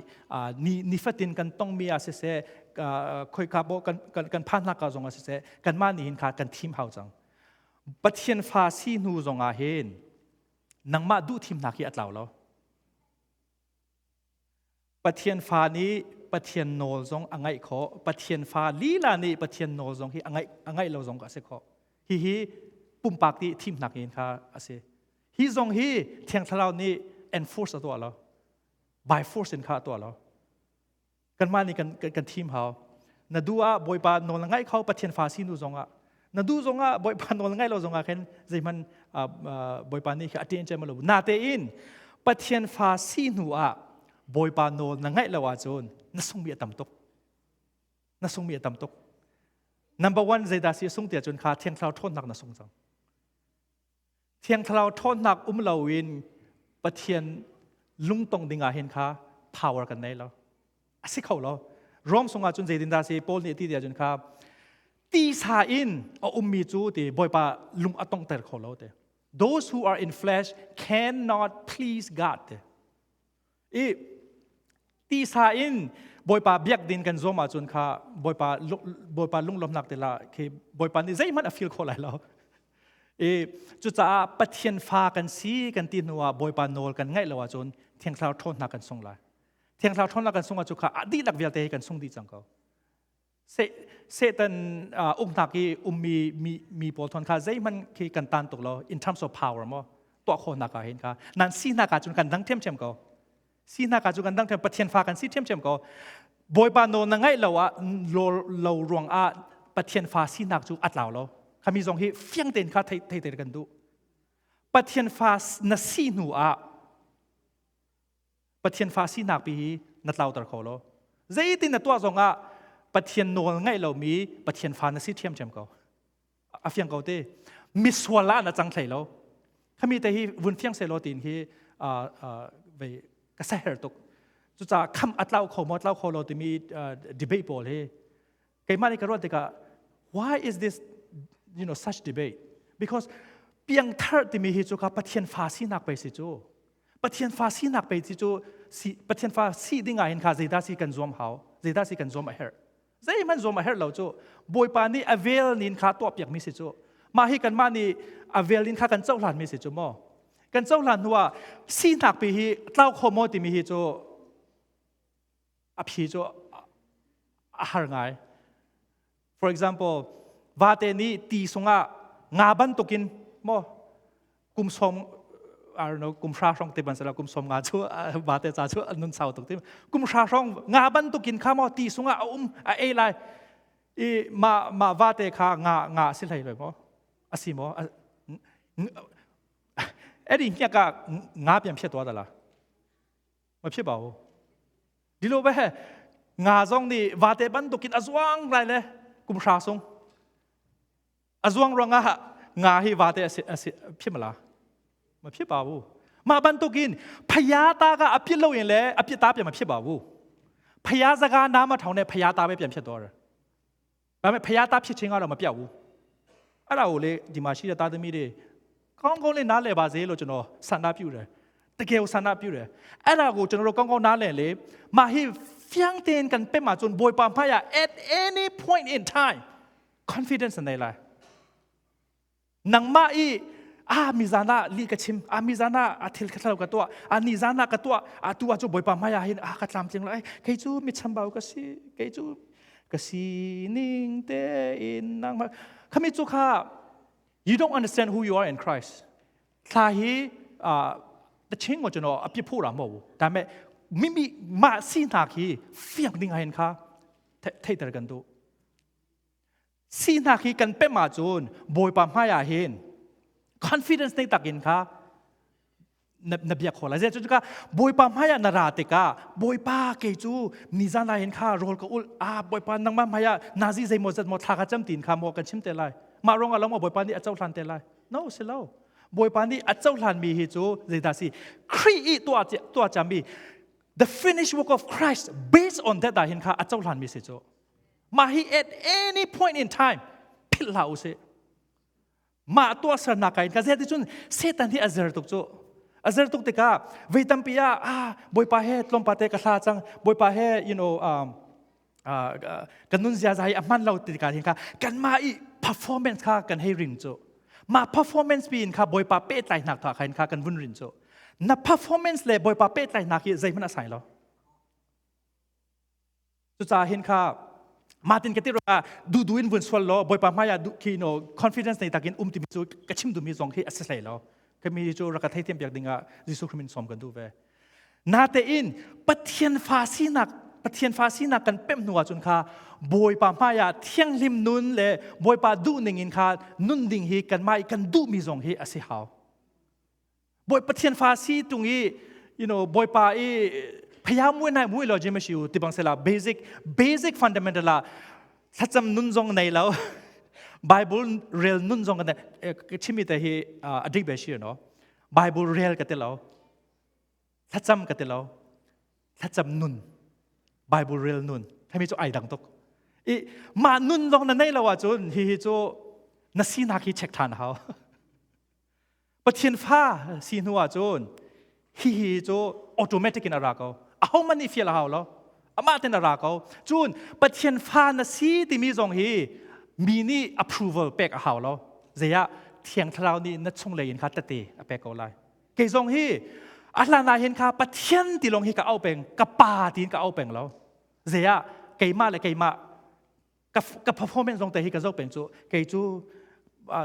ni nifatin kan tongmi ah siseh khoika bo kan kan kan phannak ka zong ah siseh kanmah nih hin kha kan thim hau cang. Pathian fa si hnu zong ah hin nangmah duh thimnak hi a tlau lo. Pathian fa nih Pathian nawl zong a ngaih khawh. Pathian fa lila nih Pathian nawl zong hi a ngaih, a ngaih lo zong a si khawh. Hihi pumpak ti thimnak in kha a si. Hi zong hi Thiang Thlarau nih enforce a tuah lo. By force in kha a tuah lo. Kanmah nih kan, kan, kan thim hau. Na duh ah Bawipa nawl na ngaih kho Pathian fa si nu zong ah. Na duh zong ah Bawipa nawl na ngaih lo zong ah khin zeihmanh Bawipa nih a ṭen cem lo. Natein Pathian fa si hnu ah Bawipa nawl na ngaih lo ahcun na sungmi a tam tuk. Na sungmi a tam tuk. Number one zeidah si sung tiah cun kha Thiang Thlarau ṭhawnnak na sung cang. Thiang Thlarau ṭhawnnak um loin Pathian lungtong ding ah hin kha power kan nei lo. A si kho lo. Rom sungah cun zeitindah si Paul nih ti tiah cun kha tisa in a ummi cu ti Bawipa lung a tongter kho lo te. Those who are in flesh cannot please God te. I tisa in Bawipa biak din kan zuam ahcun kha Bawipa Bawipa lunglawmhnak te la khi Bawipa nih zeihmanh a feel kho lai lo. I cucaah Pathian fa kan si kan ti hnu ah Bawipa nawl kan ngaih lo ahcun Thiang Thlarau ṭhawnnak kan sung lai. Thiang Thlarau ṭhawnnak kan sung ahcun kha a dihlak vialte hi kan sung dih cang ko. Satan uknak i ummi mi, mi pawl thon kha zeihmanh khi kan tan tuk lo in terms of power mo tuah khawhnak ah hin kha nan sinak ah cun kan dang ṭhiamṭhiam ko sinak ah cun kan dang ṭhiam Pathian fa kan si ṭhiamṭhiam ko Bawipa nawl na ngaih lo ah lo ruang ah Pathian fa sinak cu a tlau lo khami zong hi fiang tein kha thei thei te kan duh Pathian fa na si hnu ah Pathian fa sinak pi hi na tlauter kho lo. Zeitin na tuah zongah Pathian nawl ngaih lomi Pathian fa na si ṭhiamṭhiam ko. A fiang ko te. Misual ah na cang hlei lo. Khami te hi vun fiang selaw tin hi vei ka saher tuk. Cucaah kham a tlau kho maw tlau kho lo timi debate pawl hi keimah nih ka ruat tikah why is this such debate because piangthar timi hi cu ka Pathian fa sinak pei si cu Pathian fa sinak pei si cu si Pathian fa si ding ah hin kha zeidah si kan zuam hau zeidah si kan zuam a herh zeihmanh zuam a herh lo cu Bawipa nih a vel nin kha tuah piak mi si cu mah hi kanmah nih a vel nin kha kan cohlan mi si cu maw kan cohlan hnu ah sinak pi hi tlau kho maw timi hi cu a phi cu a har ngai. For example, vate nih ti sungah nga bantukin maw kum som I don't know kum hra hrong te ban sala kum som nga chu vate ca chu nun sau tuk ti kum hra hrong nga bantukin kha maw ti sungah a um a ei lai i ma ma vate kha nga nga si hlei loi maw asi maw အဲ့ဒီညက်ကငါပြန်ဖြစ်သွားသလား မဖြစ်ပါဘူးဒီလိုပဲငါzong nih vate bantukin a zuang lai le kum hra sung a zuang ruangah nga hi vate a siဖြစ်မလားမဖြစ်ပါဘူးမbantukin ဖယားသားကအပြစ်လုပ်ရင်လည်းအပြစ်သားပြန်မဖြစ်ပါဘူးဖယားစကားနားမထောင်တဲ့ဖယားသားပဲပြန်ဖြစ်သွားတယ်ဒါပေမဲ့ဖယားသားဖြစ်ခြင်းကတော့မပြောက်ဘူးအဲ့ဒါကိုလေဒီမှာရှိတဲ့သားသမီးတွေကောင်းကောင်းလေးနားလည်ပါစေလို့ကျွန်တော်ဆန္ဒပြုတယ်တကယ်ကိုဆန္ဒပြုတယ်အဲ့ဒါကိုကျွန်တော်တို့ကောင်းကောင်းနားလည်လေမာဟိဖျန်းတင်ကန်ပဲမှာကျွန်ဘွေပန်ဖယာ at any point in time confidence နေလိုက် Nangmah i a mizan ah li ka chim a mizan ah a thil ka thalo ka tuah a nizan ah ka tuah a tu ah cu Bawipa hmai ah hin a ka tlamtling lai kei cu mi chambau ka si kei cu ka sining tein nangmah khami cu kha you don't understand who you are in Christ thla hi တချင်းကိုကျွန်တော်အပြစ်ဖို့တာမဟုတ်ဘူးဒါပေမဲ့မိမိမစီနာခီဖျက်ဒင်းဟင်ခါထိတ်တယ်ကန်တို့ Sinak hi kan pem ahcun Bawipa hmai ah hin confidence nei takin kha Na biak kho lai. Zei cu ka Bawipa hmai ah na ra tikah, Bawipa, kei cu nizan ah hin kha rawl ka ulh ah, Bawipa, nangmah hmai ah nazi zeimaw zat maw thla ka cam tiin kha maw kan chim te lai? Mah ruangah lo maw Bawipa nih a cohlan te lai? No, si lo. Bawipa nih a cohlan mi hi cu zeidah si? Khrih i tuah cami, the finished work of Christ, based on that ah hin kha a cohlan mi si cu. Mah hi at any point in time philh hlah usih. Mah tuahsernak in ka zei cun Satan hi a zer tuk cu. A zer tuk tikah vei tampi ah, ah, Bawipa he tlawmpal te ka hla cang, Bawipa he kan nun ziaza hi a hman lo ti tikah hin kha kanmah i performance kha kan hei rin cu. Mah performance pi in kha Bawipa pehtlainak kha khan kha kan vun rin cu. Na performance le Bawipa pehtlainak hi zeihmanh a sai lo. Cucaah hin kha Martin ka ti ruangah duhduh in vun sual law Bawipa hmaiah khi no confidence nei takin um timi cu ka chim duhmi zong khi a si hlei lo. Kami cu rak ka theithiam piak dingah Jesuh Christ min sawm kan duh ve. Natein Pathian fa sinak kan pemh hnu ahcun kha Bawipa hmaiah thianghlim nun le Bawipa duh ning in kha nun ding hi kanmah i kan duhmi zong hi a si hau. Bawi Pathian fa si tung i Bawipa i phaya mui nai mui lo jim siu ti bang sela, basic basic fundamental la thlacam nun zong nei lo, Bible rel nun zong kan chimi te hi a dik be shi no. Bible rel ka te lo, thlacam ka te lo, thlacam nun, Bible rel nun hemi cu ai dang tuk i mah nun zong na nei lo ahcun hi hi cu na sinak hi check than hau. Pathian fa si hnu ahcun hihi cu automatic in a ra ko. Ahohmanh nih fial a hau lo. Amah ten a ra ko. Cun Pathian fa na si timi zong hi mi nih approval pek a hau lo. Zeiah Thiang Thlarau nih na chunglei in kha tete a pek ko lai. Kei zong hi a hlan ah hin kha Pathian ti lawng hi ka au peng, ka pa tiin ka au peng lo. Zeiah keimah le keimah ka performance zong te hi ka zoh peng cu. Kei cu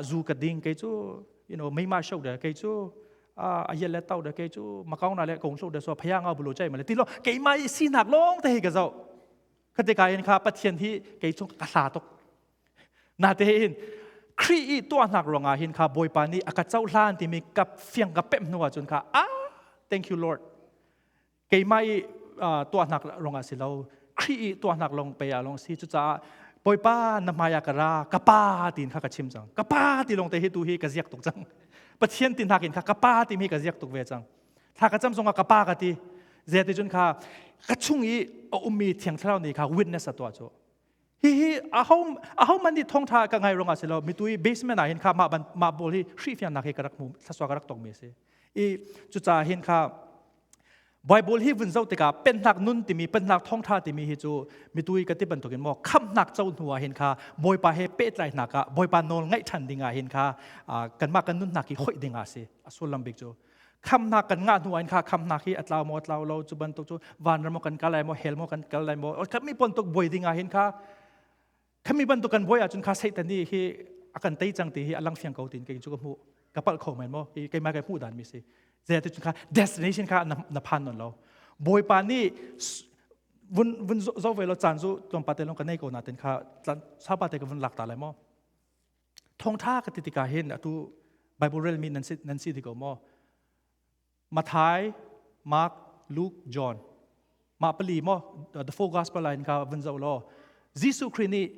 zu ka ding, kei cu meima show de, kei cu a yel le tau de, kei cu makau na le kong show de, so phaya ngau bulu chai male ti lo, keimah i sinak long te hi ka zoh. Khate ka in kha Pathian hi kei chung ka hla tuk. Na te hin Khrih i tuahnak ruangah hin kha Bawipa nih a ka cohlan timi ka fiang ka pemh hnu ahcun kha, ah, thank you, Lord, keimah i tuahnak rongah si lo, Khrih i tuahnak lawng pe ah lawng si. Cucaah Bawipa, na hmai ah ka ra, ka pa tiin kha ka chim cang. Ka pa ti lawng te hi tu hi ka ziak tuk cang. Pathian ti hnak in kha ka pa timi ka ziak tuk ve cang. Thla ka cam zongah ka pa ka ti. Zei ti cun kha ka chung i a ummi Thiang Thlarau nih kha witness a tuah cu. Hihi aho aho man nih thawngtha ka ngai rongah si lo, mitui basement ah hin kha mah ban mah bol hi hrihfiannak hi ka rak hmu, thlasua ka rak tong mi a si i. Cucaah hin kha Bible hi vun zoh tikah pennak nun timi, pennak thawngtha timi hi cu mitui ka ti bantukin maw khamhnak co hnu ah hin kha Bawipa he pehtlainak ah, Bawipa nawl ngaih ṭhan ding ah hin kha kanmah kan nunnak hi hoih ding ah si. A sullam bik cu khamnak kan ngah hnu ah hin kha khamnak hi a tlau maw tlau lo, cu bantuk cu vanram maw kan kal lai maw, hell maw kan kal lai maw, khami bantuk buai ding ah hin kha, khami bantuk kan buai ahcun kha Satan nih hi a kan tei cang ti hi a lang fiang ko tin kei cu ka hmuh. Ka palh kho men maw, keimah kai hmuh dan mi si. Zei cun kha destination kha na phan non lo. Bawipa nih vun vun zo ve lo. Caan zu tlawmpal te long ka nei ko na ten kha sapa te ka vun lak ta lai maw. Thawngtha ka ti tikah hin atu Bible rel mi nan si ti ko maw? Matthai, Mark, Luke, John, mah pali maw, the four gospel line ka vun zoh law, Jesuh Khrih nih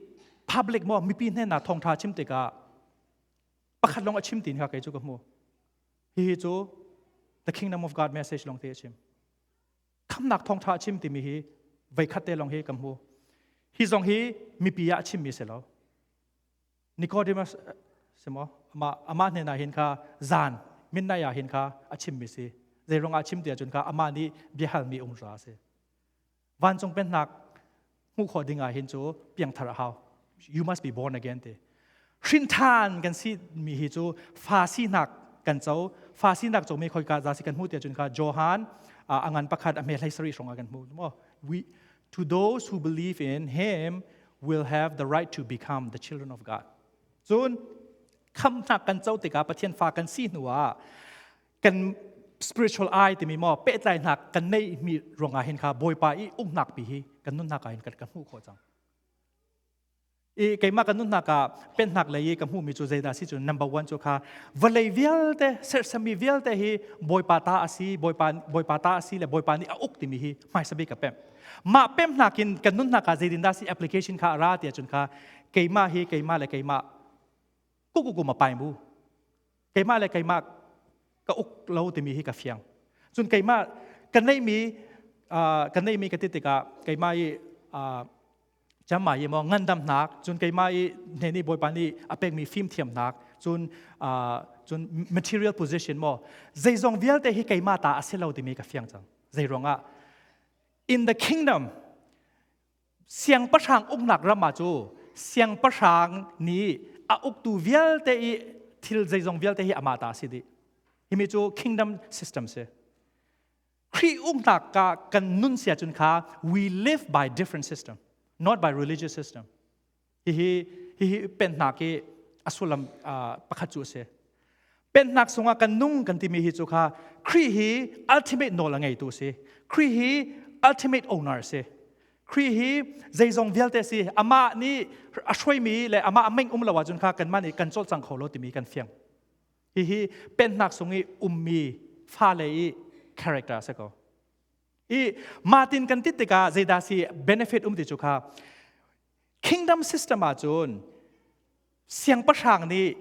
public maw mipi hnen ah thawngtha chim tikah pakhat lawng a chim tin kha kei cu ka hmu. Hihi cu the kingdom of God message lawng te a chim. Khamnak thawngtha a chim timi hi veikhat te lawng hi ka hmu. Hi zong hi mipi ah a chimmi si lo. Nicodemus simo ama ama hnen ah hin kha zan midnight ah hin kha a chimmi si. Zei ruangah chim ti ahcun kha amah nih biahalmi um ra si. Vancung pennak hmuh khawh ding ah hin cu piangthar a hau, you must be born again ti. Hrinthan kan si mi hi cu fa sinak kan co. Fa sinak co mi khoika za si kan hmu ti ahcun kha Johan angan pakhat a hme hlei sarih hrawng ah kan hmu mo. We to those who believe in him will have the right to become the children of God. Cun khamhnak kan co tikah, Pathian fa kan si hnu ah kan spiritual eye timi maw pehtlainak kan neih mi ruangah hin kha Bawipa i umnak pi hi kan nunnak ah hin kan hmuh khawh cang. I keimah kan nunnak ah pennak lei i ka hmuhmi cu zeidah si cu number one cu kha vawlei vialte serhsami vialte hi Bawipa ta a si, Bawipa Bawipa ta a si le Bawipa nih a uk timi hi hmaisa bik ka pemh. Mah pemhnak in kan nunnak ah zeitindah si application kha a ra tiah cun kha keimah hi keimah le keimah kukukum a pai mu. Keimah le keimah ka uk lo timi hi ka fiang. Cun keimah ka neihmi ka neihmi ka ti tikah keimah i Camma i maw ngandamnak cun keimah i hne nih Bawipa nih a pekmi fimthiamnak cun cun material position maw zeizong vialte hi keimah ta a si lo timi ka fiang cang. Zei ruangah in the kingdom siangpahrang uknak ram ah cu siangpahrang nih a uktu vialte i thil zeizong vialte hi amah ta a si dih. Himi cu kingdom system si. Khrih uknak ka kan nun sia cun kha we live by different system, not by religious system. Hihi hihi pennak hi a sullam pakhat cu a si. Pennak sungah kan nung kan timi hi cu kha Khrih hi ultimate nawl a ngeitu a si. Khrih hi ultimate owner a si. Khrih hi zeizong vialte si. Amah nih a hruaimi le amah a meng um lo ahcun kha kanmah nih kan cawlcang kho lo timi kan fiang. Hihi pennak sung i ummi fale i character a si ko. I Martin kan tit tikah zeidah si benefit um ti cu kha kingdom system ahcun siangpahrang nih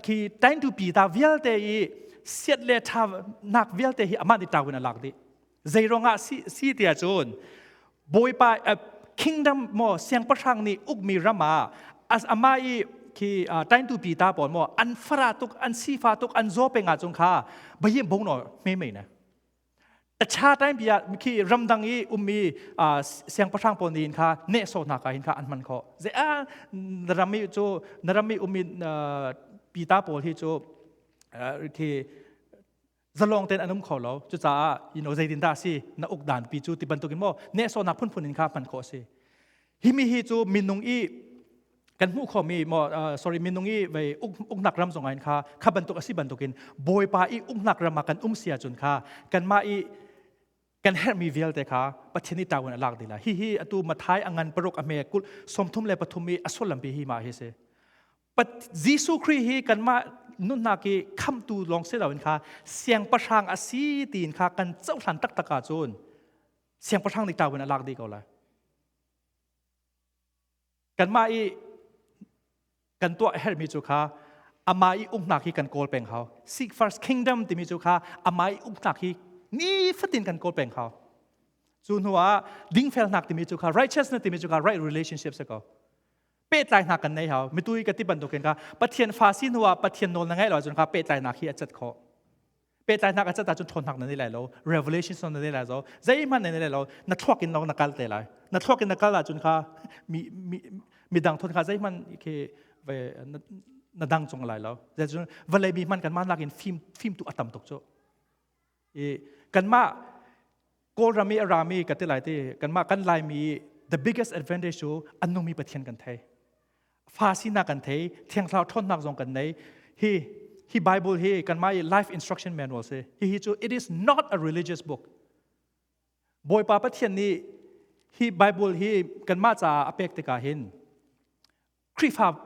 khi taintu pi ta vialte i siat le tha nak vialte hi amah nih tawin a lak dih. Zei ruangah si, si ti ahcun Bawipa kingdom maw siangpahrang nih ukmi ram ah amah i khi taintu pi ta pawl maw an fara tuk an sifa tuk an zaw peng ahcun kha bayim bong no hme mei na tacha time bia khi ramdang i ummi siangpahrang pawl nih kha ne so hna ka hin kha an hman kho ze a na rami cu na rami ummi pi ta pawl hi cu khi zalong tein an um kho lo. Cucaah zeitin dah si na uk dan pi cu ti bantukin maw nehsawhnak phunphun in kha hman khawh a si. Hi mi hi cu minung i kan hmuh khomi maw sorry minung i vei uknak ram zong ah kha kha bantuk a si bantukin Bawipa i uknak ram ah kan um si ahcun kha kanmah i kan herhmi vialte kha Pathian nih tawin a lak dih lai. Hihi atu Mathai a ngan paruk a hme kul 33 i a sullam pi hi mah hi si. Jesuh Khrih hi kanmah nunnak i khamhtu lawng si loin kha siangpahrang a si tiin kha kan cohlan taktak ahcun siangpahrang nih tawin a lak dih ko lai. Kanmah i kan tuah a herhmi cu kha amah i uknak hi kan kawl peng hau. Seek first kingdom timi cu kha amah i uknak hi nifatin kan kawl peng hau. Cu hnu ah dingfelnak timi cu kha righteousness timi cu kha right relationship si ko. Pehtlainak kan nei hau. Mitui ka ti bantukin kha Pathian fa si hnu ah Pathian nawl na ngaih lo ahcun kha pehtlainak hi a cat khawh. Pehtlainak a cat ahcun ṭhawnnak na nei lai lo, revelation na nei lai lo, zeihmanh na nei lai lo, na thluak in lawng na kal te lai. Na thluak in na kal ahcun kha mi mi midang thon kha zeihmanh khi ve na dang cung lai lo. Zeicun vawlei mi hmanh kanmah nakin fim fimtu a tam tuk cu. I kanmah Kawlram i a rami ka ti lai ti kanmah kan Laimi the biggest advantage cu an nungmi Pathian kan thei. Fa sinak kan thei, Thiang Thlarau ṭhawnnak zong kan nei. Hi hi Bible hi kanmah i life instruction manual si. Hi hi cu it is not a religious book. Bawipa Pathian nih hi Bible hi kanmah caah a pek tikah hin Khrihfa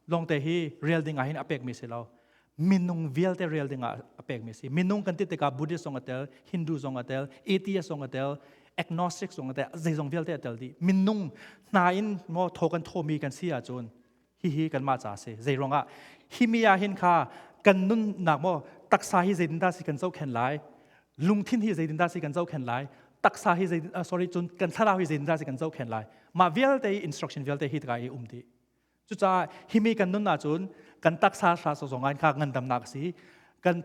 lawngte hi rel ding ah hin a pekmi si lo. Minung vialte rel ding ah a pekmi si. Minung kan ti tikah Buddhist zong a tel, Hindu zong a tel, atheist zong a tel, agnostic zong a tel, zeizong vialte a tel dih. Minung hna in maw thaw kan thawmi kan si ahcun hihi kanmah ca a si. Zei ruangah hi mi ah hin kha kan nunnak maw taksa hi zeitindah si kan zohkhenh lai, lungthin hi zeitindah si kan zohkhenh lai, taksa hi zei sorry cun kan thlarau hi zeitindah si kan zohkhenh lai. Mah vialte instruction vialte hi taka i um dih. Cucaah himi kan nun ahcun kan taksa hra zong in kha ngandamnak a si, kan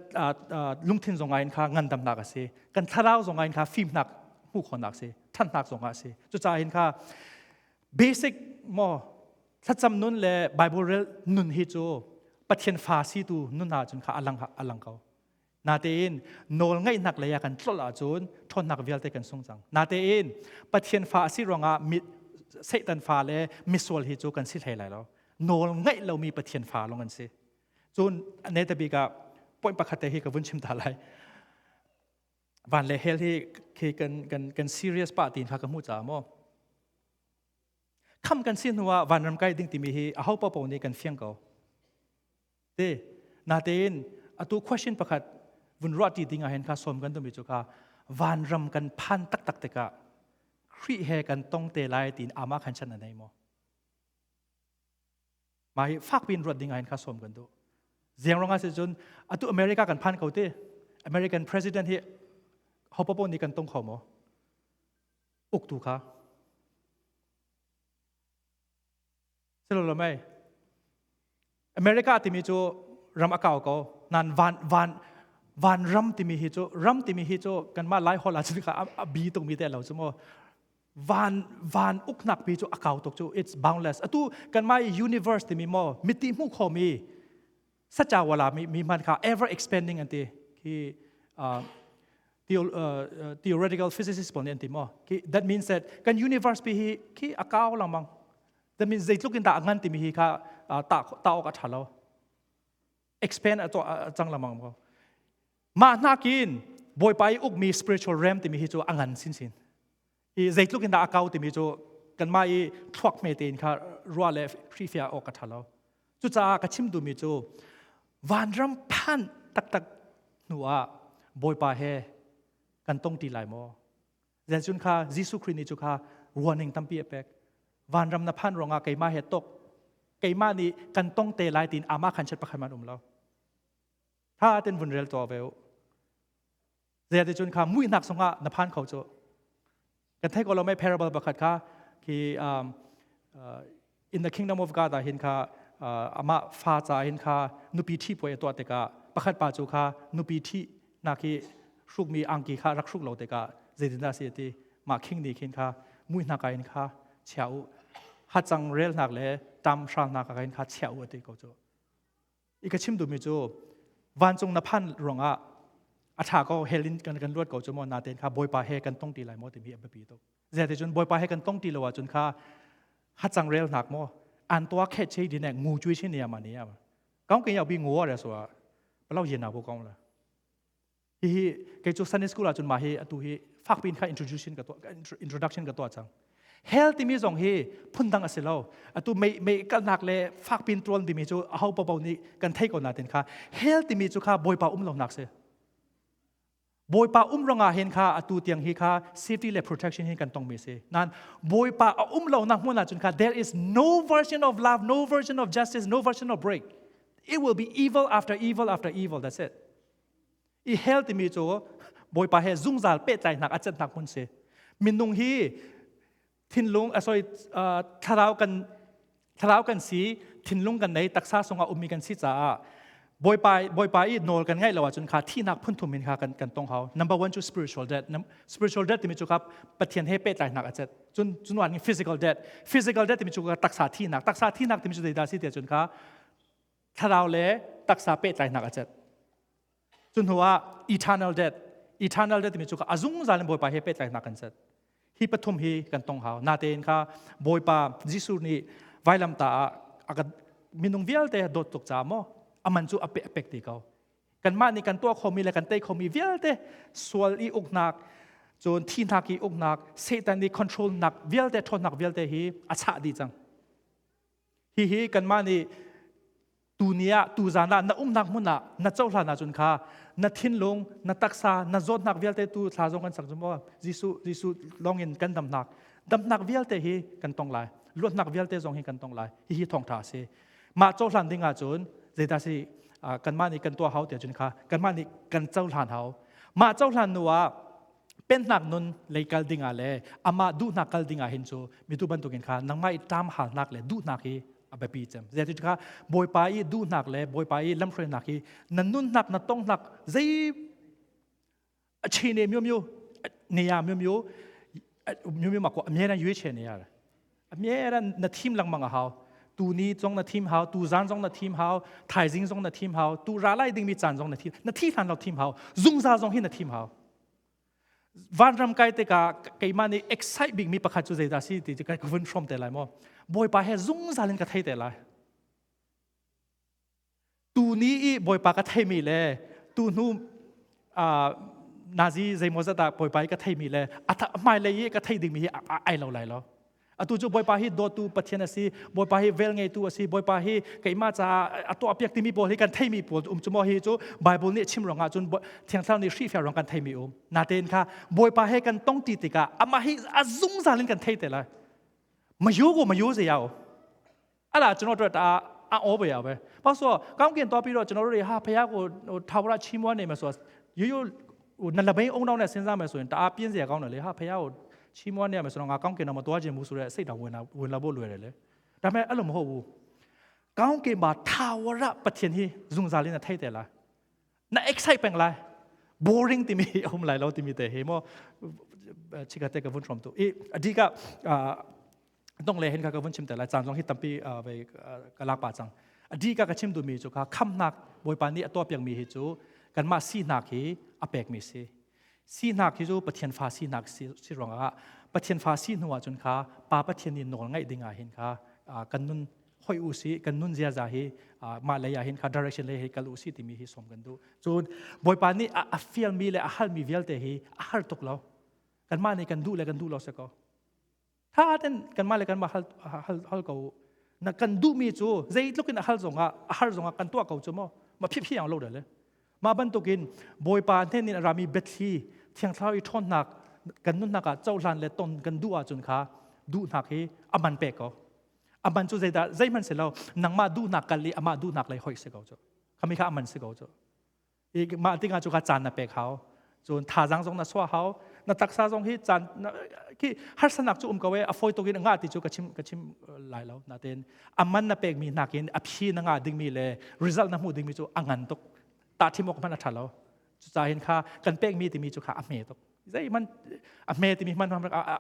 lungthin zong in kha ngandamnak a si, kan thlarau zong in kha fimnak hmuh khawhnak a si, ṭhannak zong ah a si. Cucaah hin kha basic maw thlacam nun le Bible rel nun hi cu Pathian fa si tu nun ahcun kha alang alang ko. Natein nawl ngaihnak lei ah kan tlolh ahcun ṭhawnnak vialte kan sung cang. Natein Pathian fa a si ruangah Satan fa le misual hi cu kan si hlei lai lo. Nawl ngaih lomi Pathian fa lawng an si. Cun neta bik ah point pakhat te hi ka vun chim ta lai. Van le hell hi khi kan kan kan serious pa tin kha ka hmu caah maw? Kham kan si hnu ah vanram kai ding timi hi aho paoh nih kan fiang ko. Te natein atu question pakhat vun ruah ti ding ah hin kha som kan dumi cu kha vanram kan phan taktak tikah Khrih he kan tong te lai tiin ama khan chan a nei maw? Mah hi fak piin ruat ding ah hin kha som kan duh. Ziang rong ah si cun atu America kan phan ko te. American president hi hopopo nih kan tong kho maw? Uktu kha. Silo lo mei. America timi cu ram a kau ko. Nan van van van ram timi hi cu ram timi hi cu kanmah Lai holh ah cun kha a bi tukmi te lo cu mu. Van van uknak pi cu a kau tuk cu it's boundless. Atu kanmah universe timi maw miti hmuh khomi sacha wala mi mi hman kha ever expanding an ti khi theoretical physicist pawl nih an ti maw khi that means that kan universe pi hi khi a kau lengmang that means zeitluk in dah a ngan timi hi kha ta ta awk a ṭha lo expand a a cang lengmang ko mah hnakin bawipa i ukmi spiritual realm timi hi cu a ngan sinsin i zeitluk in dah a kau timi cu kanmah i thluak hme tein kha ruah le hrihfiah awk a ṭha lo cucaah ka chim duhmi cu vanram phan taktak hnu ah bawipa he kan tong ti lai maw Zeicun kha Jesuh Khrih nih cu kha warning tampi a pek vanram na phan ruangah keimah he tok keimah nih kan tong te lai tiin amah khan chet pakhat man um lo tha ten vun rel to ve u Zeicahcun kha muihnak sungah na phan kho cu. Kan thei ko lo mei parable pakhat kha khi in the kingdom of God ah hin kha amah fa ca hin kha nupi ṭhi puai a tuah tikah pakhat pa cu kha nupi ṭhi nak hi hrukmi angki kha rak hruk lo tikah zeitindah si ti mah king nih khin kha muihnak ah hin kha chia u hacang relnak le tam hralnak ah hin kha chia u a ti ko cu I ka chim duhmi cu vancung na phan ruangah a ṭha ko hell in kan kan luat ko cu maw natein kha Bawipa he kan tong ti lai maw timi a biapi tuk. Zeticun Bawipa he kan tong ti lo ahcun kha hacang rel hnak maw an tua khe che di ne ngu chui chin ya ma ni ya ma kaung ke yau bi ngu re so palau yin na bu kaung la Hihi kei cu Sunday school ahcun mah hi atu hi fakpi in kha introduction ka tuah introduction ka tuah cang. Hell timi zong hi phundang a si lo. Atu mei mei kalnak le fakpi in tuan timi cu aho paoh nih kan thei ko natin kha hell timi cu kha Bawipa um lonak si. Bawipa um rangah hin kha atu tiang hi kha safety le protection hi kan tongmi si. Nan Bawipa a um lonak hmun ahcun kha there is no version of love, no version of justice, no version of break. It will be evil after evil after evil. That's it. I hell timi cu Bawipa he zungzal pehtlaihnak a cannak hmun si. Minung hi thinlung sorry thlarau kan thlarau kan si thinlung kan nei taksa sungah ummi kan si caah Bawipa Bawipa i nawl kan ngaih lo ahcun kha thihnak phunthum in kha kan kan tong hau. Number one cu spiritual death. Spiritual death timi cu kha Pathian he pehtlaihnak a cet. Cun cun physical death. Physical death timi cu taksa thihnak. Taksa thihnak timi cu zeidah si tiah cun kha thlarau le taksa pehtlaihnak a cet. Cu hnu ah eternal death, eternal death timi cu a zungzal in Bawipa he pehtlaihnak kan set. Hi pathum hi kan tong hau. Natein kha Bawipa Jesuh nih vailamta ah a kan minung vialte dawt tuk caah maw aman cu a pe a pek ti ko. Kanmah nih kan tuah khomi le kan tei khomi vialte sual i uknak cun thihnak i uknak Satan i control nak vialte ṭhawnnak vialte hi a chah dih cang. Hihi kanmah nih tuni ah tuzan ah na umnak hmun ah na cohlan ahcun kha na thinlung na taksa na zawtnak vialte tu thla zong kan sak zum aw Jesuh Jesuh lawng in kan damnak damnak vialte hi kan tong lai luatnak vialte zong hi kan tong lai hihi thawngtha a si mah cohlan ding ahcun zeidah si kanmah nih kan tuah hau tiah cun kha kanmah nih kan cohlan hau mah cohlan nu ah pennak nun lei kal ding ah le amah duhnak kal ding ah hin cu mitu bantukin kha nangmah i ṭam halnak le duhnak hi a biapi cem zeiti kha bawipa i duhnak le bawipa i lamhruainak hi na nunnak na tongnak zei a chine myo myo ne ya myo myo myo myo ma ko a mye na yue che ne ya A mie na thim lengmang a hau. Tu ni zong na thim hau, tu zan zong na thim hau, thaizing zong na thim hau, tu ra lai dingmi caan zong na thim. Na thi hlan lo thim hau. Zungzal zong hi na thim hau. Vanram kai tikah keimah nih excite bikmi pakhat cu zeidah si ti ka vun hrawm te lai maw. Bawipa he zungzal in ka thei te lai. Tu ni i Bawipa ka theimi le tu hnu nazi zeimawzat ah Bawipa i ka theimi le a hmailei i ka thei dingmi hi ai lo lai lo. Atu cu Bawipa hi dawtu Pathian a si, Bawipa hi vel ngeitu a si, Bawipa hi keimah caah a tuah piak timi pawl hi kan theimi pawl um cu maw hi cu Bible nih chim ruangah cun Thiang Thlarau nih hrihfiah ruang kan theimi um. Natein kha Bawipa he kan tong ti tikah amah hi a zungzal in kan thei te lai. Mayu ko mayu ze yao. Ala ကျွန်တော်တို့တအားအံ့ဩပဲရပဲ။ဘာလို့ဆိုတော့ကောင်းကင်သွားပြီးတော့ကျွန်တော်တို့တွေဟာဖះကိုဟိုထာဝရချီးမွမ်းနေမယ်ဆိုတော့ရိုးရိုးဟိုနှလဘိန်းအုံတောင်းနဲ့စဉ်းစားမယ်ဆိုရင်တအားပြင်းစရာကောင်းတယ်လေဟာဖះကိုချီးမွမ်းနေရမယ်ဆိုတော့ငါကောင်းကင်တော့မသွားချင်ဘူးဆိုတဲ့စိတ်တောင်ဝင်လာဝင်လာဖို့လွယ်တယ်လေ။ဒါပေမဲ့အဲ့လိုမဟုတ်ဘူး။ကောင်းကင်မှာထာဝရပထင်ဟိဇုံဇာလေးနဲ့ထိုက်တယ်လား။na excite ပင်လား boring တိမီအုံလိုက်လို့တိမီတဲ့ဟေမောချိကတဲ့ကဝန်ထရမ်တူအအဓိကအာ dong le hen ka ka vun chim te lai caan zong hi tampi ve ka lak pa cang adi ka ka chim du mi chu kha khamnak bawipa nih a tuah piak mi hi cu kanmah sinak hi a pek mi si sinak hi cu pathian fa sinak si si ruangah pathian fa si hnu ah cun kha pa pathian nih nawl ngaih ding ah hin kha kan nun hoi u si kan nun ziaza hi mah lei ah hin kha direction lei hi kal u si timi hi som kan duh cun bawipa nih a fial mi le a hal mi vialte hi a har tuk lo kanmah nih kan duh le kan duh lo se ko Tha ten kanmah le kanmah hal hal hal ko na kan duhmi cu zeitluk in a hal zongah a har zongah kan tuah ko cu maw ma phi phi ang lo le mah bantukin bawipa hnen in a rami biathli thiangthlarau i ṭhawnnak kan nunnak ah cohlan le ton kan duh ahcun kha duhnak hi a man pek ko a man cu zeidah zeihmanh si lo nangmah duhnak kal i amah duhnak lei hoih si ko cu khami kha a man si ko cu I mah tikah cu kha caan na pek hau. Cun thazaang zong na suah hau. Na taksa zong hi caan khi harsanak cu um ko e a fawi tuk in ngah ti cu ka chim ka chim lai lo. Natin a man na pekmi nakin a phi na ngah dingmi le result na hmuh dingmi cu a ngan tuk. Ta thim awk hmanh a ṭha lo. Cucaah hin kha kan pekmi timi cu kha a hme tuk. Zeihmanh a hme timi hman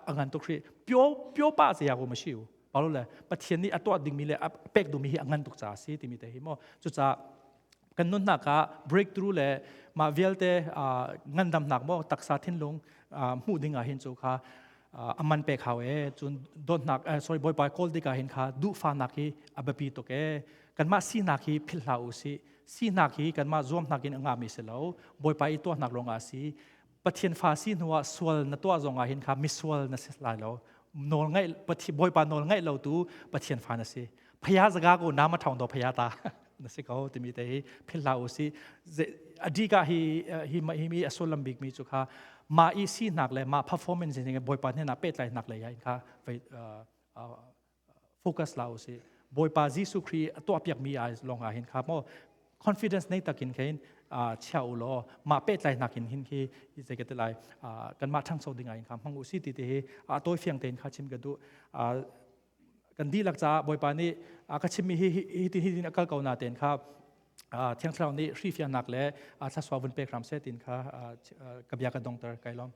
a ngan tuk hri. Pyo pyo pa se ya ko ma shi u. Paulo le Pathian nih a tuah dingmi le a pek duhmi hi a ngan tuk caah si timi te hi maw. Cucaah kan nunnak ah breakthrough le mah vialte ngandamnak maw taksa thinlung hmuh ding ah hin cu kha a man pek hau e cun dawtnak sorry bawipa kawl tik ah hin kha duhfahnak hi a biapi tuk e kanmah sinak hi philh hlah u sih sinak hi kanmah zuamnak in a ngahmi si lo bawipa i tuahnak lawng ah si Pathian fa si hnu ah sual na tuah zong ah hin kha misual na si lai lo nawl ngaih bawipa nawl ngaih lo tu Pathian fa na si phaya zaga ko nama thong do phaya ta na si ko timi te hi phil hlah u si adika hi hi hi mi a sullam bik mi chu kha ma i si nak le ma performance ni bawipa hnen ah pehtlai nak le ya in kha focus la u si bawipa Jesuh Khrih a tuah piak mi ai long ah hin kha mo confidence nei takin khin chia u law ma pehtlai nak in hin khi zei ka ti lai kan mah ṭhangso ding ah in kha hmang u si ti te hi a tawi fiang tein kha chim ka duh kan dihlak caah Bawipa nih a ka chimmi hi hi hi hi a kal ko na tein kha Thiang Thlarau nih hrifiahnak le thlasua vun pek hram seh tin kha ka bia ka dongter kai lawm.